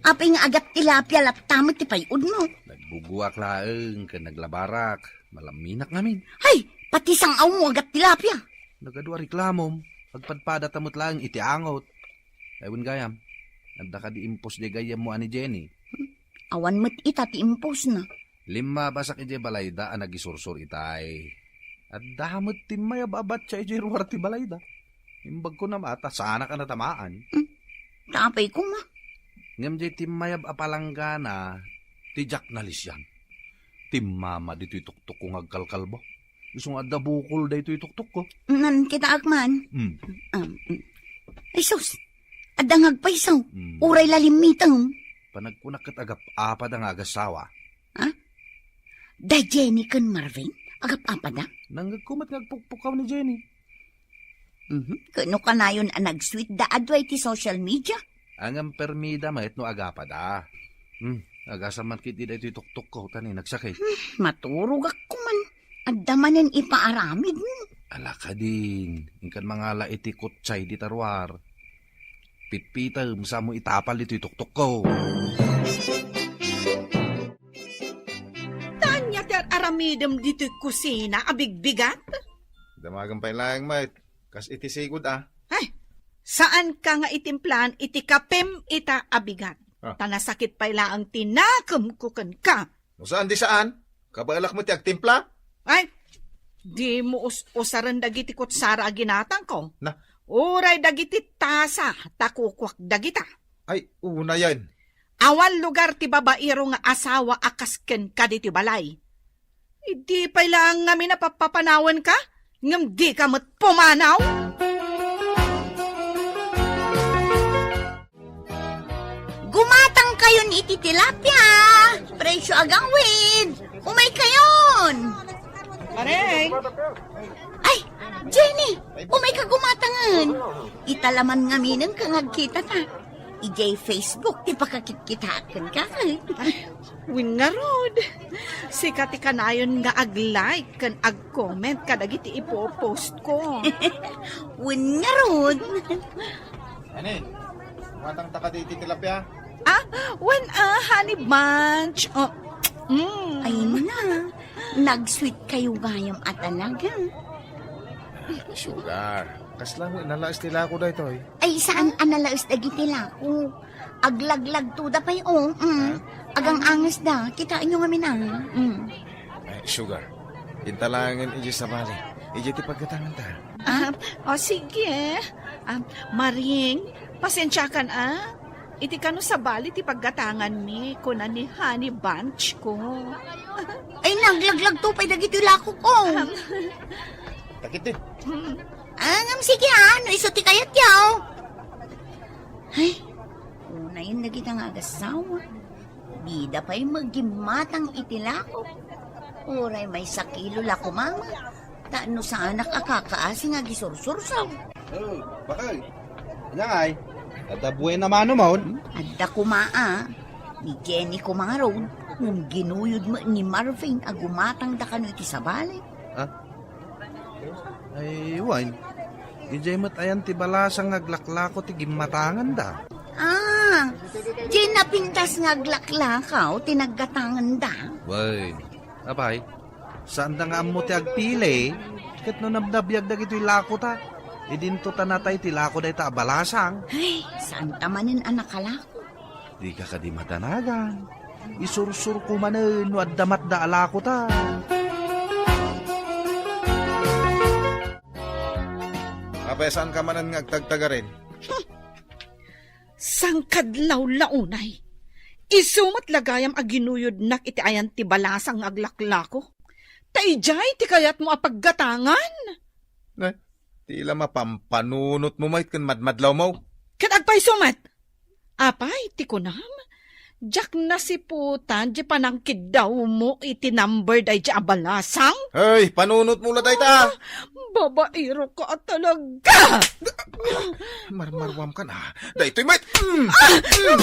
Apay nga agat tilapia latta met ti pay-odmo? Nagbuguak laeng ken naglabarak. Malaminak ngamin. Ay, pati sang-awmo agat tilapia. Nagadu a reklamom, agpadpadata met laeng iti angot. Ay, wen gayam, adda kadi impos diay gayyemmo a ni Jenny? Hmm, awan met ita ti imposna. Limmabasak idiay balayda a nagisursor itay. Adda met timmayab a batsa idiay ruar ti balayda. Imbagko na mata, saanak a natamaan. Hmm, tapay koma. Ngem diay timmayab a palanggana, ti diak nalisian. Timmama ditoy tuktok ko nga agkalkalbo. Isu nga adda bukol daytoy tuktok ko. Nan kitaak man. Hmm. Um, mm. Ay sus, adda nga agpayso. Hmm. Uray la limmitem. Panagkunak ket agap-apada nga agasawa. Ha? Da Jenny ken Marvin? Agap-apada? Nangngegko met nga agpukpukaw ni Jenny. Mhm. Ket no kanayon a nag-sweet da adu iti social media? Ngem permida met no agapada. Hmm, agasam man ketdi daytoy tuktok ko, ta ni nagsakit. Hmm, maturogak koman. Adda manen ipaaramid. Ala kadin, inkan mangala iti kutsay dita ruar. Pitpitem, samo itapal ditoy tuktok ko. Ta ania ti ar-aramidem ditoy kusina a bigbigat? Damagen pay laeng met, kas iti sigud a. Ay, saanka nga itimplaan iti kapem ita a bigat. Ah. Ta nasakit pay laeng ti nakemko kenka. No saan di saan, kabaelak met ti agtimpla. Ay, dimo us-usaren dagiti kutsara a ginatangko. Na? Uray dagiti tasa ta kukuak dagita. Ay, unayen. Awan lugar ti babaero nga asawa a kas kenka ditoy balay. Idi pay laeng ngamin a pappapanawenka, ngem dika met pumanaw? Gumatang kayon iti tilapia. Presyo agawid. Umay kayon. Pare. Ay, Jenny, umay ka gumatangen. Ita laman ngaminen ka nga agkita ta. Idiay Facebook ti pakakitkitaak kenka. Ay, wen ngarud. Sika ti kanayon nga ag-like ken ag-comment kadagiti ipo-post ko. Wen ngarud. Ani, matang ta kadi iti tilapia? Ah, wen, ah, honey bunch. Oh, mm. Ay na, nag-sweet kayo gayam a talaga. Sugar, kasla mo inalaes ti lako daytoy? Ay, saan a nalaes dagiti lako? Aglaglagtoda pay, oh. Mm. Ha? Agang-angesda. Kitaenyo ngamin, ah. Mm. Eh, sugar, inta laengen idiay sabali. Idiay ti paggatanganta. Ah, o sige. Ah, Maring, pasensiakan, ah. Iti kano sabali ti paggatanganmi, kuna ni Honey Bunch ko. Ay, naglaglagto pay dagiti lakok, oh. Takit, eh. Ah, ngem sige, ah, no isu ti kayatyo. Ay, unayen dagita nga agassawa. Dida pay met gimmatang iti lakok. Uray maysa kilo la koma met. Ta no saanak a kakaasi nga agisursur. Oh, bakay. Ania ngay? Adda buena mano, maon? Adda koma, a. Ni Jenny koma ngarud, ngem ginuyod met ni Marvin a gumatangda kano iti sabali. Ah? Ay, wen. Idiay met ayan ti balasang nga aglaklako ti gimmatanganda. Ah, diay napintas nga aglaklakaw ti naggatanganda. Wen. Apay, saanda nga ammo ti agpili, ket no nabnabiag dagitoy lakota, idinto ta natay ti lako dayta a balasang. Ay, saanta manen a nakalako. Dika kadi madanagan. Isursurko manen no adda matda a lakota. Apay, saanka manen nga agtagtagarin? Sangkadlaw la unay. Isu met la gayam a ginuyodnak iti ayan ti balasang nga aglaklako. Ta idiay ti kayatmo a paggatangan? Eh, ti la mapampanunotmo met ken madmadlawmo. Ket agpayso met. Apay, ti kunam? Diak nasiputan di panangkiddawmo iti number daydi a balasang? Hey, panunotmo la dayta! Ah, babaero ka talaga! Marmarwam ka na. Daytoy met! Mm. Ah! Mm.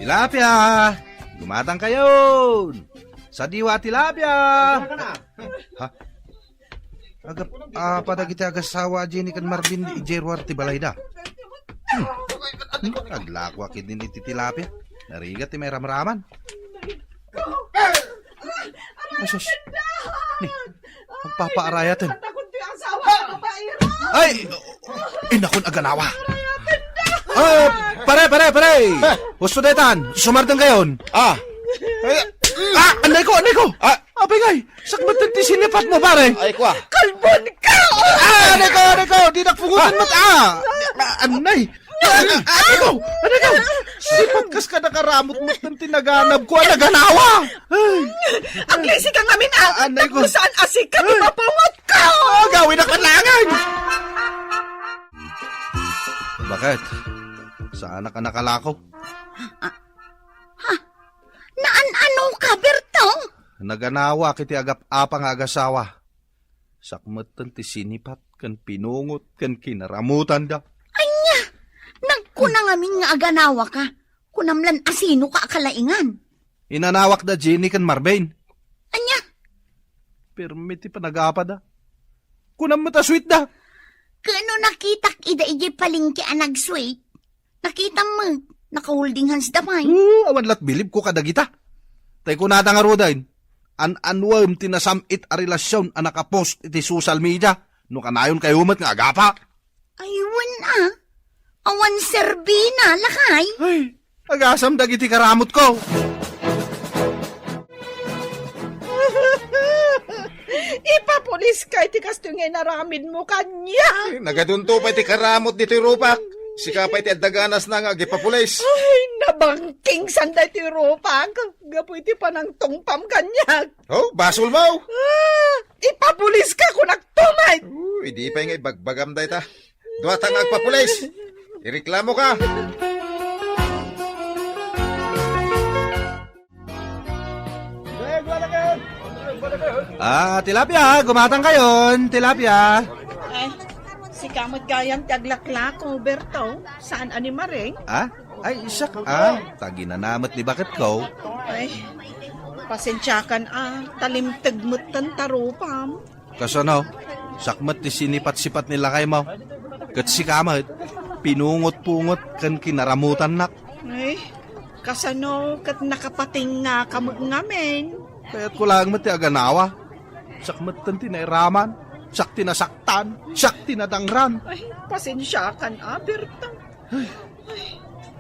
Tilapia! Gumatang kayon! Sadiwa a tilapia! Ha? Agap-, apa dagiti agassawa a Jenny ken Marvin idiay ruar ti balayda? Hmm. Hmm? Aglakoak idin iti tilapia. Narigat ti mairamraman. Asus. Ni, agpapaarayaten. Ay! Inakon a ganawa. Ah, pare, pare, pare! Husto daytan, sumardeng kayon. Ah! Ay, ah, anay ko, anay ko! Ah! Apay ngay, sakbet ti sinipatmo, pare. Ay, kua. Kalbon ka! Ah, anay ko, anay ko! Dinak pungutan met, ah! Ah, anay! Anay ko! Anay ko! Sipat kas kada karamot met ti naganab ko, ah, naganawa! Ay! Aglisi ka ngamin, ah! Ah, anay ko! Saan a sikat ti mapungot ko! Ah, gawin ak man laengen! Bakit? Saanak a nakalako? Ah, ha? Naan-ano ka, Berto? Naganawak iti agap-apa nga agasawa. Sakmetten ti sinipat ken pinungot ken kinaramutanda. Ania? Nagkuna ngamin nga aganawa ka. Kunam lan asino ka a kalaingan. Inanawak da Jenny ken Marvin. Ania? Permi ti panagapada. Kunam met a sweet da. Ken no nakitak ida idiay palengke a nag-sweet, nakitam met, naka-holding hands da pay. Oo, awan lat bilib ko kadagita. Tay kunada ngaruden, an-anuem ti nasam-it a relasyon a nakapost iti social media, no kanayon kayo met nga agapa. Ay, wen a. Awan serbina, lakay. Ay, agasam dagiti karamot ko. Ipapulis ka iti kastoy nga inaramid mo kanya. Ay, nagadunto pay ti karamot ditoy rupak. Sika pay ti adda ganas na nga agipapulis. Ay, nabangking sanda iti rupak. Gapu iti panangtungpam kaniak. Oh, basol mo! Ah, ipapulis ka, kunak tumay! Oh, idi pay nga ibagbagam dayta. Dua ta nga agpapulis. Ireklamo ka. Ah, tilapia, gumatang kayon, tilapia. Ay, sika met gayam ti aglaklako, Berto. Saan a ni Maring? Ah? Ay, isak, ah, taginanamet ni baketko. Ay, pasensiakan a, talimteg metten ta rupam. Kasano? Sakmet ti sinipat-sipat ni lakaymo. Ket sika met, pinungot-pungot ken kinaramutannak. Ay, kasano ket nakapatingngaka met ngamin? Kayatko laeng met ti aganawa. Sakmetten ti nairaman, siak ti nasaktan, siak ti nadangran. Ay, pasensiakan a, Berto. Ay,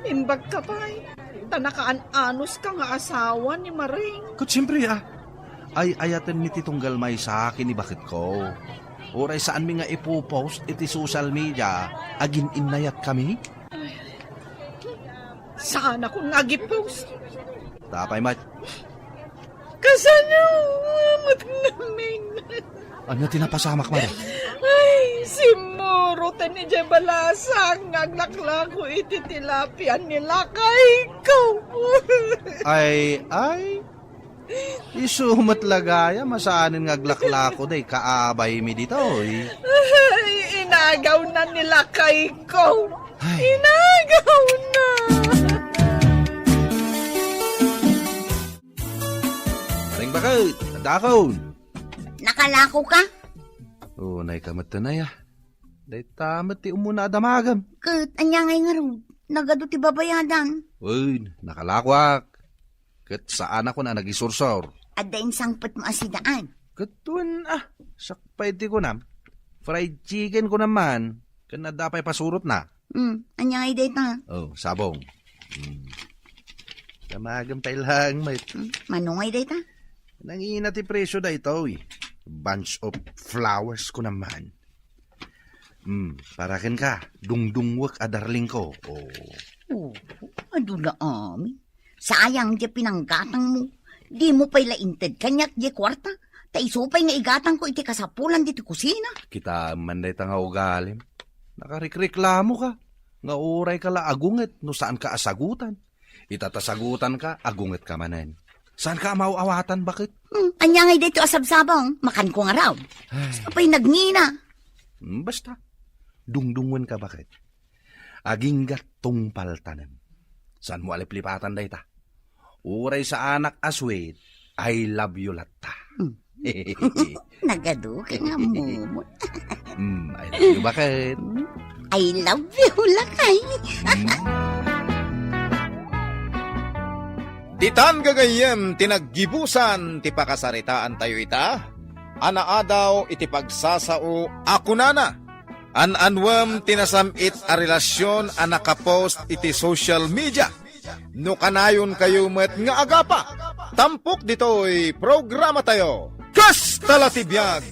imbag ka pay, ta nakaan-anos ka nga asawa ni Maring. Ket siempre, ah, ay-ayatenmi ti tunggal maysa ken ni baketko. Uray saanmi nga ipopost iti social media, agin-innayatkami? Saanakon nga agipost. Tapay met. Kasano met ngamin? Ania ti napasamak, Mare? Ay, simmurot idiay balasang nga aglaklako iti tilapia ni lakayko. Ay, ay. Isu met la gayam a saanen nga aglaklako day kaabaymi ditoy. Ay, inagawna ni lakayko. Ay. Inagawna. Ring bakit? Adakon. Nakalako ka? Unay ka met, Nay, a. Dayta met ti umuna a damagem. Ket ania ngay ngarud? Nagadu ti babayadan. Wen, nakalakoak. Ket saanakon a nagisursor. Adda insangpetmo a sidaan. Ket wen, a, sakbay ti kunam. Fried chicken kunam man. Ken adda pay pasurotna. Hmm, ania ngay dayta? Oh, sabong. Hmm. Damagem pay laeng met. Hmm, mano ngay dayta? Nangina ti presio daytoy. Bunch of flowers kunam man. Hmm, para kenka, dungdungwek a darling ko. Oh. Oh, adu la amin. Sayang diay pinanggatangmo. Dimo pay la inted kaniak diay kuarta. Ta isu pay nga igatangko iti kasapulan ditoy kusina. Kitaem man dayta nga ugalim. Nakarikreklamoka nga urayka la agunget no saanka a sagutan. Ita ta sagutanka, agungetka manen. Saanka a maaw-awatan, baket? Hmm, ania ngay daytoy a sabsabong? Makanko ngarud. Ay. Apay nagngina? Hmm, basta. Dungdungenka, baket. Agingga tungpal tanem. Saanmo a liplipatan dayta? Uray saanak a sweet, I love you latta. Hmm. Nagadu ka nga mumo. Mm, I love you, baket. I love you, lakay. Mm. Ditan gagayyem ti naggibusan ti pakasaritaantayo ita, a naadaw iti pagsasao a kunana, an-anuem ti nasam-it a relasion a nakapost iti social media. No kanayonkayo met nga agapa, tampok ditoy programatayo. Kasta la ti biag!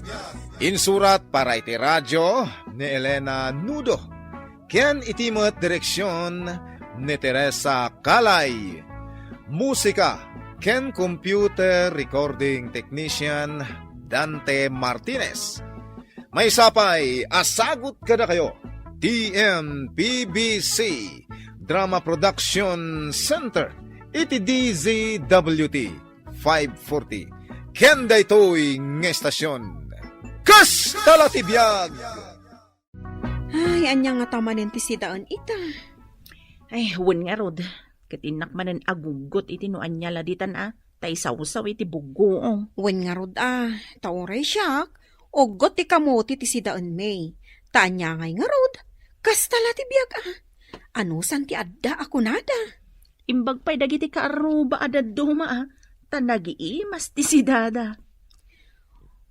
Insurat para iti radio ni Elena Nudo, ken iti met direksion ni Teresa Calay. Musika ken computer recording technician Dante Martinez. Maysa pay a sagut kadakayo ti M P B C Drama Production Center iti D Z W T five forty. Ken daytoy nga estasion, kasta la ti biag! Ay, ania ngata manen ti sidaen ita? Ay, wen ngarud. Ket innak manen aguggot iti no ania la ditan a, ta isawsaw iti buggoong. Wen ngarud a, ta uray siak, uggot ti kamote ti sidaenmi. Ta ania ngay ngarud? Kasta la ti biag a. Anusan ti adda a kunada? Imbag pay dagiti kaarruba a dadduma a, ta nagiimas ti sidada.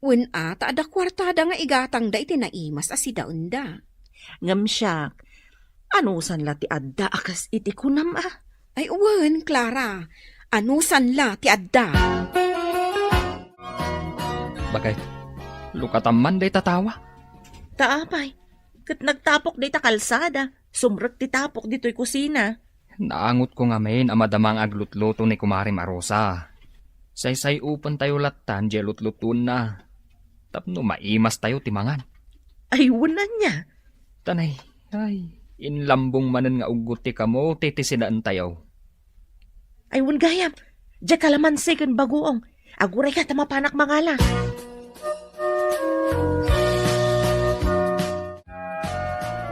Wen a, ta adda kuartada nga igatangda iti naimas a sidaenda. Ngem siak, anusan la ti adda a kas iti kunam a? Ay wen, Clara, anusan la ti adda? Baket, lukatam man dayta tawa? Ta apay, ket nagtapok dayta kalsada, sumrek ti tapok ditoy kusina. Naangotko ngamin a madama nga aglutluto ni Kumare Marosa. Saysay-opentayo lattan diay lutlutuenna tapno maimastayo ti mangan. Ay, wen ania? Tanay, ay, inlambong manen nga uggot ti kamote ti sidaentayo. Ay, wen gayam, diay kalamansi ken bagoong. Agurayka ta mapanak mangala.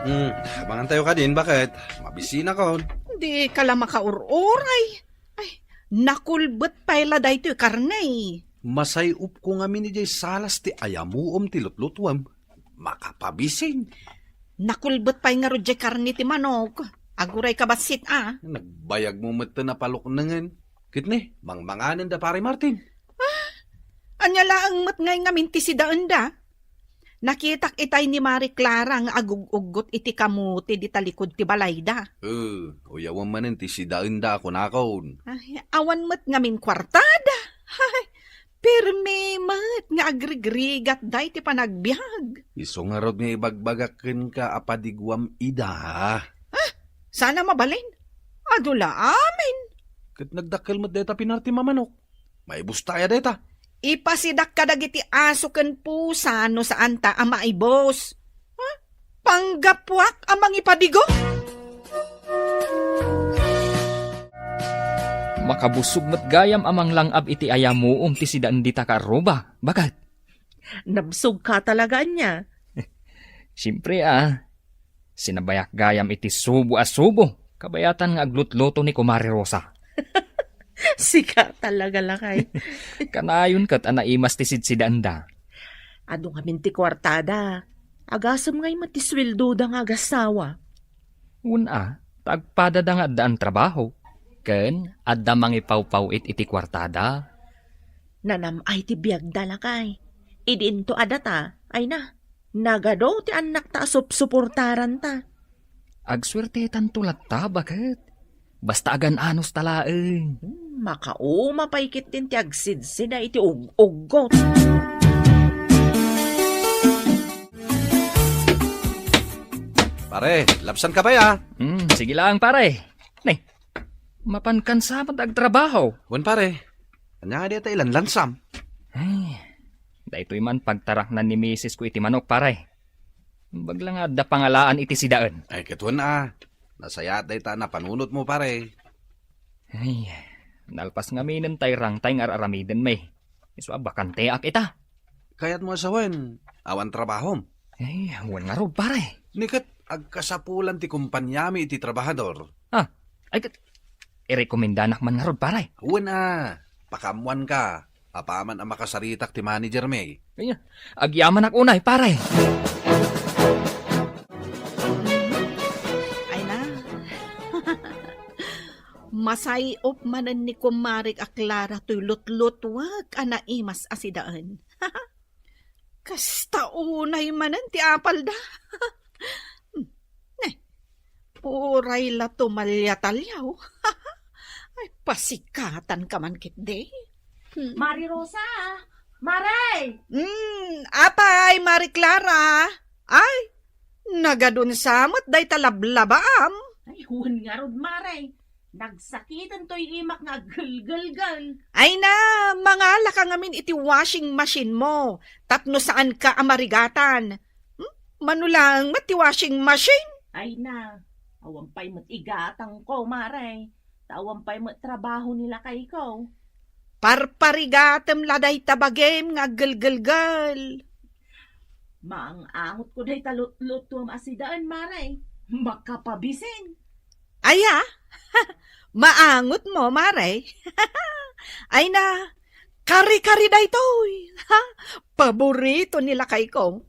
Hmm, abangantayo kadin, baket? Mabisinakon. Dika la makaur-uray. Ay, nakulbet pay la daytoy karne. Masay-opko ngamin idiay salas ti ayamuom ti lutlutuem. Makapabisin. Nakulbet pay ngarud diay karne ti manok. Agurayka bassit a. Nagbayagmo metten a paluknengen. Ket ne, mangmanganen da Pare Martin. Ah, ania laeng met ngay ngamin ti sidaenda? Nakitak itay ni Mari Clara nga agug-uggot iti kamote di talikod ti balayda. Eh, uyawem manen ti sidaenda a kunakon. Ay, awan met ngamin kuartada. Ay, Permi met nga agrigrigat dayta panagbiag. Isu ngarud nga ibagbagak kenka a padiguam ida. Saan a mabalin? Adu la amin. Ket nagdakkel met dayta pinar ti mamanok. Maibus ta aya dayta? Ipasidak kadagiti aso ken pusa no saanta a maibus. Ha? Panggapuak a mangipadigo? Makabusog met gayam a manglang-ab iti ayamuom ti sidaen dita kaarruba, baket? Nabsog ka talaga, ania? Siempre, a. Sinabayak gayam iti subo a subo, kabayatan nga aglutluto ni Kumare Rosa. Sika talaga, lakay. Kanayon ket a naimas ti sidsidaenda. Adu ngamin ti kuartada. Agasem ngay met ti sueldoda nga agasawa. Wen a, ta agpadada nga addaan trabaho, ken adda mangipawpaw-it iti kuartada. Nanam-ay ti biagda, lakay. Idi into a data, ay na, nagadu ti annakta a supsuportaranta. Agsuertetanto latta, baket. Basta agan-anos ta laeng. Hmm, makauma pay ketdin ti agsidsida iti ug-uggot. Pare, labsan ka pay, a? Hmm, sige lang, pare. Ne, mapankan sa met agtrabaho. Wen, pare. Ania nga dayta ilanlansam? Ay, daytoy man pagtaraknan ni misis ko iti manok, pare. Baga la nga adda pangalaan iti sidaen. Ay, ket wen a. Nasayaat dayta a napanunotmo, pare. Ay, nalpas ngaminen tay rangtay nga ar-aramidenmi. Isu a bakanteak ita. Kayatmo a sawen, awan trabahom? Ay, wen ngarud, pare. Ni ket agkasapulan ti kompaniami iti trabahador. Ah, ay ket, irekomendanak man ngarud, pare. Wen a, pakaammoanka. Apaman a makasaritak ti managermi. Ay, agyamanak unay, pare. Ay na. Masay-op manen ni kumarek a Clara toy lutlutuek a naimas a sidaen. Kasta unay manen ti apalda. Ne, uray la tumalia-taliaw. Ay, pasikatan ka man ketdi. Hmm. Mari Rosa! Mare! Hmm, apay, Mari Clara? Ay, nagadun sa met dayta lablabaam. Ay, wen ngarud, Mare. Nagsakiten toy imak nga aggelgelgel. Ay na, mangala ka ngamin iti washing machine mo, tapno saan ka a marigatan. Hmm? Mano laeng met ti washing machine? Ay na, awan pay met igatangko, Mare. Ta awan pay met trabaho ni lakayko. Parparigatem la dayta bagim nga aggelgelgel. Maang-angotko dayta lutlutuam a sidaen, Mare. Makapabisin. Aya? Maangotmo, Mare? Ay na, kari-kari daytoy. Ha? Paborito ni lakayko.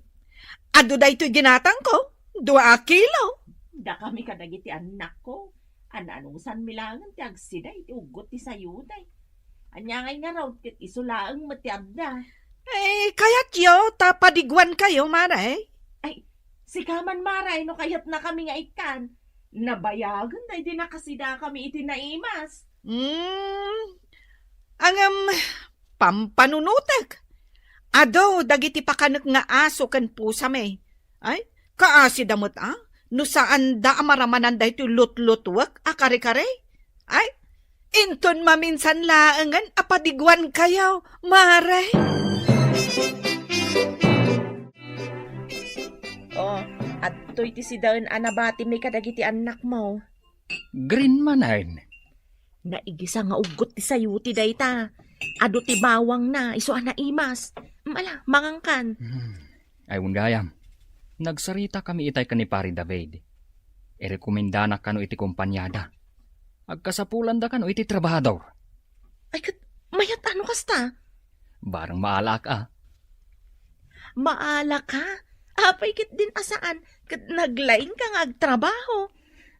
Adu daytoy ginatangko, dua a kilo. Dakami kadagiti annakko. An-anusanmi laengen ti agsida iti uggot ti sayote. Ania ngay ngarud ket isu laeng met ti adda. Ay, kayatyo ta padiguankayo, Mare? Ay, sika man, Mare, no kayatnakami nga ikkan. Nabayagen daydi nakasidakami iti naimas. Hmm. Ngem, pampanunotek. Adu dagiti pakanek nga aso ken pusami. Ay, kaasida met a, no saanda a maramanan daytoy lutlutuek a kare-kare? Ay, inton maminsan laengen a padiguankayo, Mare. Oh, adtoy ti sidaen a nabatimi kadagiti annakmo. Green manen. Naigisa nga uggot ti sayote dayta. Adu ti bawangna, isu a naimas. Ala, mangankan. Hmm. Ay, wen gayam. Nagsaritakami itay ken ni Pare David. Irekomendanak kano iti kompaniada. Agkasapulanda kano iti trabahador. Ay, ket mayat a no kasta? Barang maalaak a. Maalaka? Apay ketdin a saan ket naglaingka nga agtrabaho?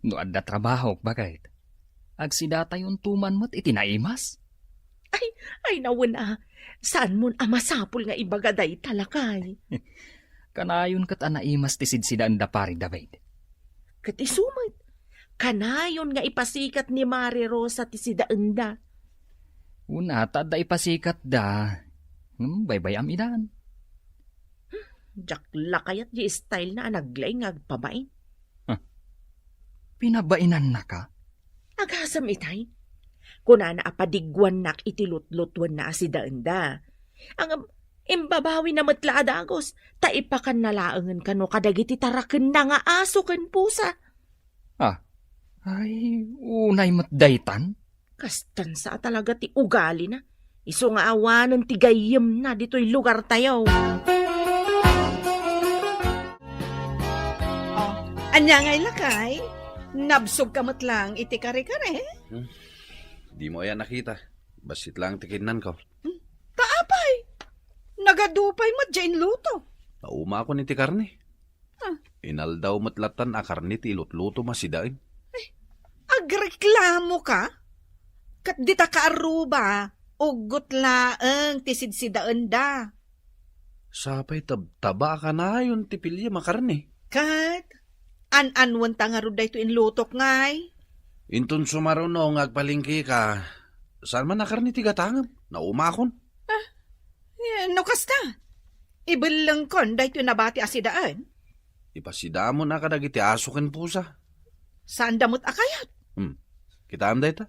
No adda trabahok, baket, agsidatayonto man met iti naimas. Ay, ay, nawen a. Saanmon a masapul nga ibaga dayta, lakay? Kanayon ket a naimas ti sidsidaenda, Pare David. Ket isu met, kanayon nga ipasikat ni Mare Rosa ti sidaenda. Wen a, ta adda ipasikatda, Ngem baybay-am idan. Diak la kayat di style na a naglaing nga agpabain. Huh. Pinabainannaka? Agasem itay. Kunana a padiguannak iti lutlutuenna a sidaenda. Ngem, imbabawina met la a dagus, ta ipakanna laengen kano kadagiti tarakenna nga aso ken pusa. Ah, ay, unay met daytan? Kastan sa a talaga ti ugalina. Isu nga awanen ti gayyemna ditoy lugartayo. Oh, ania ngay, lakay? Nabsogka met lang iti kare-kare? Hmm. Dimo aya nakita. Bassit lang ti kinnanko. Hmm. Ta apay? Nagadu pay met diay inluto. Naumakon iti karne. Ah. Inaldaw met lattan a karne ti ilutlutom a sidaen. Ay, agreklamoka? Ket dita kaarruba, uggot laeng ti sidsidaenda. Sapay tabtaba a kanayon ti piliem a karne. Ket, an-anwenta ngarud daytoy inlutok ngay? Inton sumaruno nga agpalengkeka, saan man a karne ti gatangem? Naumakon. Ah, eh, no kasta, ibellengkon daytoy nabati a sidaen. Ipasidamon a kadagiti aso ken pusa. Saanda met a kayat. Hmm. Kitaem dayta?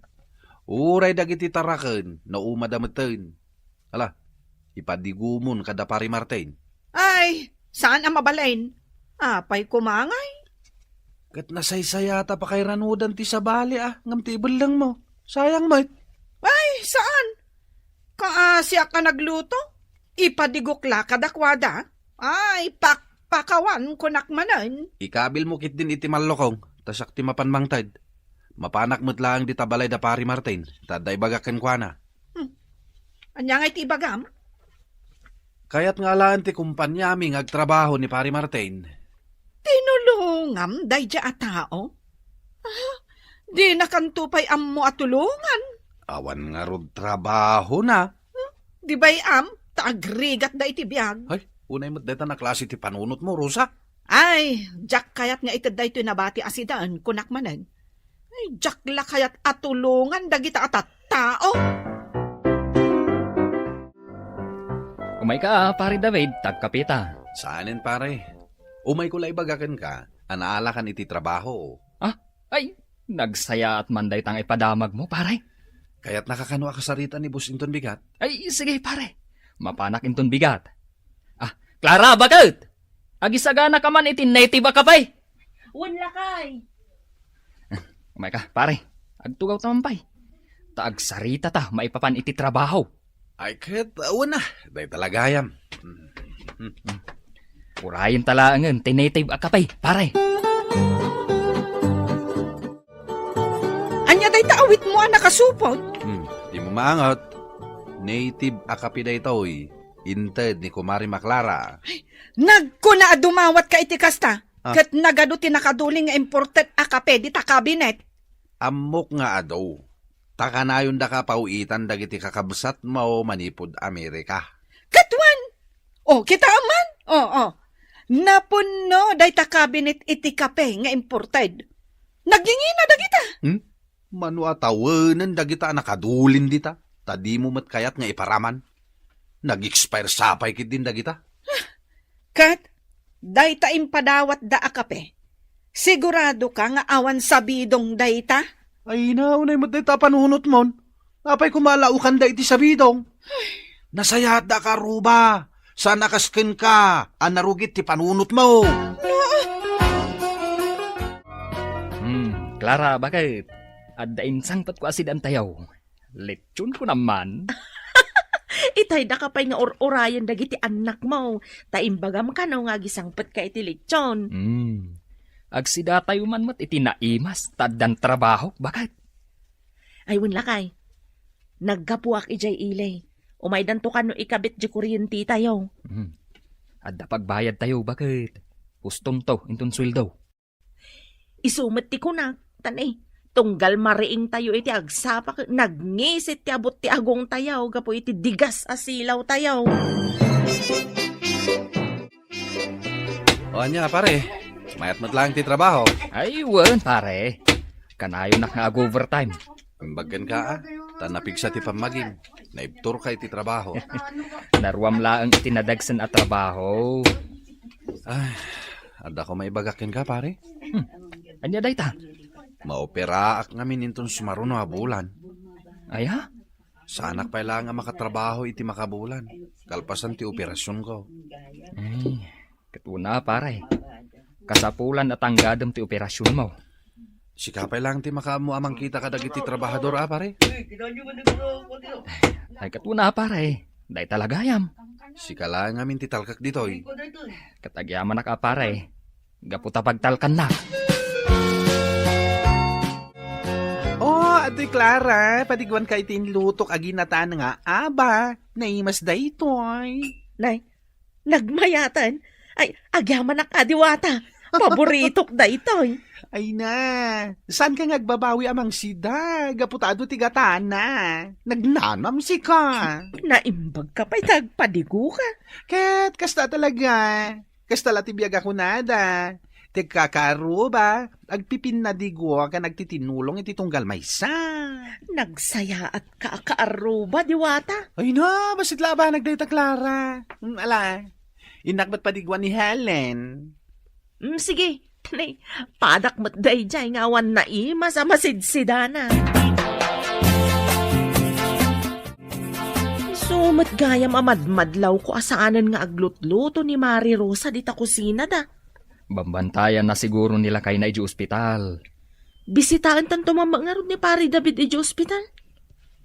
Uray dagiti taraken, naumada meten. Ala, ipadigumon kada Pari Martin. Ay, saan a mabalin? Apay koma ngay? Ket nasaysayata pakairanudan ti sabali a ngem ti ibellengmo. Sayang met. Ay, saan? Kaasiak a nagluto? Ipadigok la kadakuada? Ay, pakpakawan kunak manen. Ikabilmo ketdin iti mallokong, ta siak ti mapan mangted. Mapanak met laeng dita balay da Pari Martin, ta adda ibagak kenkuana. Hmm. Ania ngay ti ibagam? Kayat nga alaen ti kompaniami nga agtrabaho ni Pari Martin. Tinulongam daydiay a tao? Ah, dinakanto pay ammo a tulongan? Awan ngarud trabahona. Huh? Di bay-am, ta agrigatda iti biag. Ay, unay met dayta a klase ti panunotmo, Rosa. Ay, diak kayat nga ited daytoy nabati a sidaen, kunak manen. Ay, diak la kayat a tulongan dagita a tattao. Umayka, Pare David, ta agkapita. Saanen, pare. Umayko la ibaga kenka a naalakan iti trabaho. Ah, ay, nagsayaat man dayta nga ipadamagmo, pare. Kayatnaka kano a kasarita ni Boss inton bigat? Ay, sige, pare. Mapanak inton bigat. Ah, Clara, baket! Agisaganaka man iti native a kape? Wen, lakay. Umayka, pare. Agtugawta man pay. Ta agsaritata maipapan iti trabaho. Ay, ket, awan na. Dayta la gayam. Urayenta laengen ti native a kape, pare. Ania dayta awitmo a nakasupot? Hmm, dimo maanget. Native a kape daytoy. Inted ni Kumare Clara. Ay, nagkuna a dumawatka iti kasta, ah, ket nagadu ti nakaduling nga imported a kape dita kabinet. Ammok nga adu. Ta kanayondaka paw-itan dagiti kakabsatmo manipud Amerika. Ket wen? O, kitaem man? O, o. Napunno dayta kabinet iti kape nga imported. Nagingina dagita. Hmm? Mano a tawenen dagita a nakaduling dita, ta dimo met kayat nga iparaman? Nag-expire sa pay ketdin dagita. Ket, dayta impadawatda a kape, siguradoka nga awan sabidong dayta? Ay, naunay met dayta a panunotmon. Apay koma a laukanda iti sabidong? Nasayaatda a karuba. Saan a kas kenka a narugit ti panunotmo. Hmm, Clara, baket? Adda insangpetko a sidaentayo. Lechon ko naman. Itay daka pay nga ur-urayen dagiti annakmo, ta imbagam kano nga agisangpetka iti lechon. Hmm. Agsidatayo man met iti naimas, ta addan trabaho, baket? Ay, wen lakay. Naggapuak idiay ili. Umaydanto kano ikabit di kuryentetayo. Hmm. Adda pagbayadtayo, baket? Ustonto inton sueldo. Isu met ti kunak, ta ne, tunggal mariingtayo iti agsapa ket nagngisit ti abut ti agongtayo gapu iti digas a silawtayo. O ania, pare? Mayat met laeng ti trabaho. Ay, wen, pare. Kanayonak nga ag-overtime. Imbag kenka, a, ta napigsa ti pammagim. Naibturka iti trabaho. Naruam laeng iti nadagsen a trabaho. Ay, adda ko maibagak kenka, pare? Hmm. Ania dayta? Maoperaak ngamin inton sumaruno a bulan. Aya? Saanak pay laeng a makatrabaho iti makabulan, kalpasan ti operasionko. Ay, ket una, pare. Kasapulan a tanggadem ti operasionmo. Sika pay laeng ti makaammo a mangkita kadagiti trabahador, a, pare? Ay, ket una, pare. Dayta la gayam. Sika laeng ngamin ti talkak ditoy. Ket agyamanak, a, pare. Gapu ta pagtalkannak. Oh, atoy Clara, padiguanka iti inlutok a ginataan nga aba. Naimas daytoy. Nay, nagmayaten. Ay, agyamanak a diwata. Paboritok daytoy. Ay na, saanka nga agbabawi a mangsida, gapu ta adu ti gatana. Nagnanam sika. Naimbag ka pay ta agpadigo ka. Ket kasta talaga. Kasta la ti biag a kunada. Ti agkakaarruba, agpipinnadigo ken agtitinulong iti tunggal maysa. Nagsayaat ka a kaarruba, diwata. Ay na, bassit la a banag dayta, Clara. Mm, ala, innak met padiguan ni Helen. Mm, sige, Nay, padak met daydiay nga awan naimas a masidsidana. Isu met gayam a madmadlawko a saanen nga aglutluto ni Mari Rosa dita kusinada. Bambantayanna siguro ni lakayna idiay ospital. Bisitaentayo man ngarud ni Pari David idiay ospital.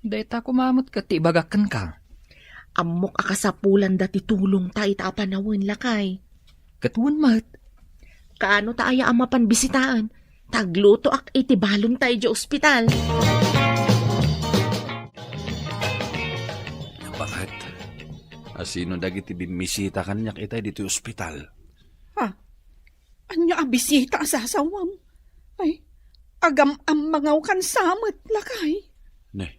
Dayta koma met ket ti ibagak kenka. Ammok a kasapulanda ti tulongta ita a panawen, lakay. Ket wen met. Kaano ta aya a mapan bisitaen? Ta aglutoak iti balonta idiay ospital. Bakit? Asino dagiti bimmisita kaniak itay ditoy ospital? Ha? Ania a bisita a sasawam? Ay, agam-ammangaw kan samet, lakay. Ne,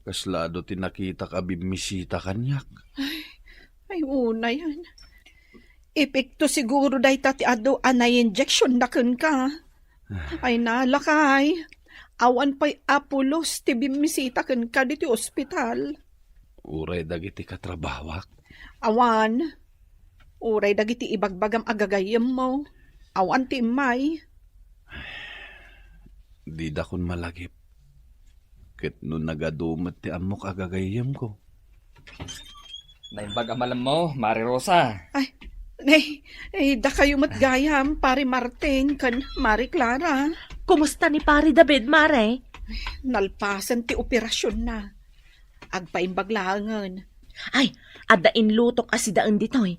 kasla adu ti nakitak a bimmisita kaniak. Ay, ay, unayan. Epekto siguro dayta ti adu a naiinjeksionna kenka. Ay na, lakay. Awan pay a pulos ti bimmisita kenka ditoy ospital. Uray dagiti katrabahoak? Awan. Uray dagiti ibagbagam a gagayyemmo. Awan ti immay. Didakon malagip. Ket no nagadu met ti ammok a gagayyemko. Naimbag a malemmo, Mari Rosa. Ay, nay, ay, dakayo met gayam, Pari Martin, ken Mari Clara. Kumusta ni Pari David, Mare? Nalpasen ti operasionna. Agpaimbag laengen. Ay, adda inlutok a sidaen ditoy.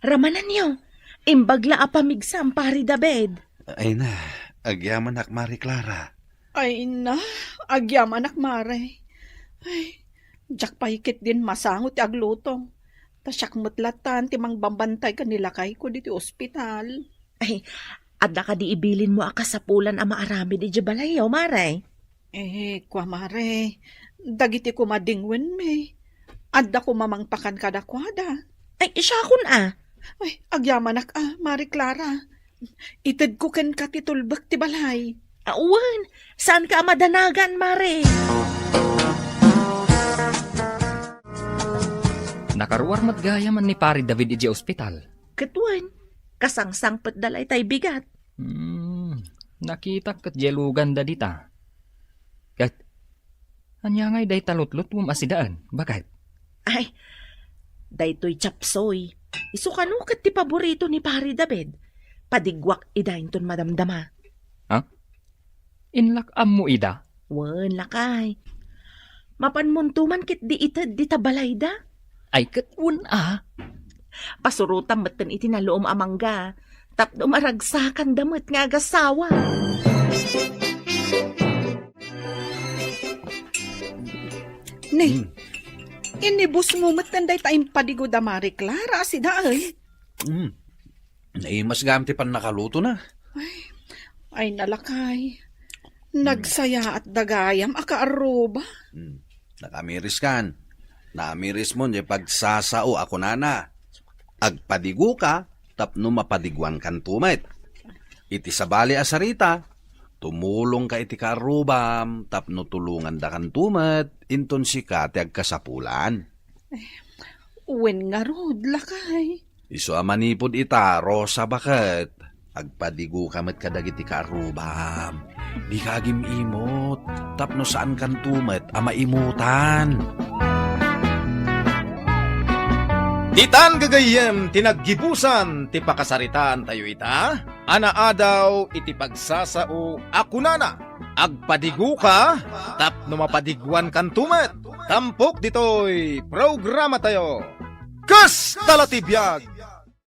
Ramananyo, imbag la a pamigsam, Pari David. Ay na, agyamanak, Mari Clara. Ay na, agyamanak, Mare. Ay, diak pay ketdin masango ti agluto. Ta siak met latan ti mangbambantay ken ni lakayko ditoy ospital. Ay, adda kadi ibilinmo a kasapulan a maaramid idiay balayyo, Mare? Eh, kua, Mare, dagiti koma dingwenmi, adda koma mangpakan kadakuada. Ay, siakon a. Ay, agyamanak a, Mari Clara. Itedko kenka ti tulbek ti balay. Awan, saanka a madanagan, Mare? Nakaruar met gayam ni Pari David idiay ospital. Ket wen, kasangsangpetda la itay bigat. Hmm, nakitak ket diay luganda dita. Ket, ania ngay dayta lutlutwem a sidaen, baket? Ay, daytoy chapsoy. Isu kano ket ti paborito ni Pari David. Padiguak ida inton madamdama. Ha? Inlak ammo ida? Wen, lakay. Mapanmonto man ket di ited dita balayda. Ay, ket wen a. Pasurotam metten iti naluom a mangga, tapno maragsakanda met nga agasawa. Ne, Hmm. inibusmo metten dayta impadigo da Mari Clara a sidaen. Hmm. Naimas gayam ti pannakalutona. Ay, ay, nalakay. Hmm. Nagsayaat da gayam a kaarruba. Hmm. Nakamiriskan. Namirismon diay pagsasao a kunana, "Agpadigoka tapno mapadiguankanto met." Iti sabali a sarita, Tumulongka iti kaarrubam tapno tulongandakanto met, inton sika ti agkasapulan. Wen ngarud, lakay. Isu a manipud ita, Rosa, baket. Agpadigoka met kadagiti kaarrubam. Dika agim-imot, tapno saankanto met a maimutan. Ditan gagayyem ti naggibusan ti pakasaritaantayo ita, a naadaw iti pagsasao a kunana, "Agpadigoka, tapno mapadiguankanto met." Tampok ditoy programatayo. Kasta la ti biag!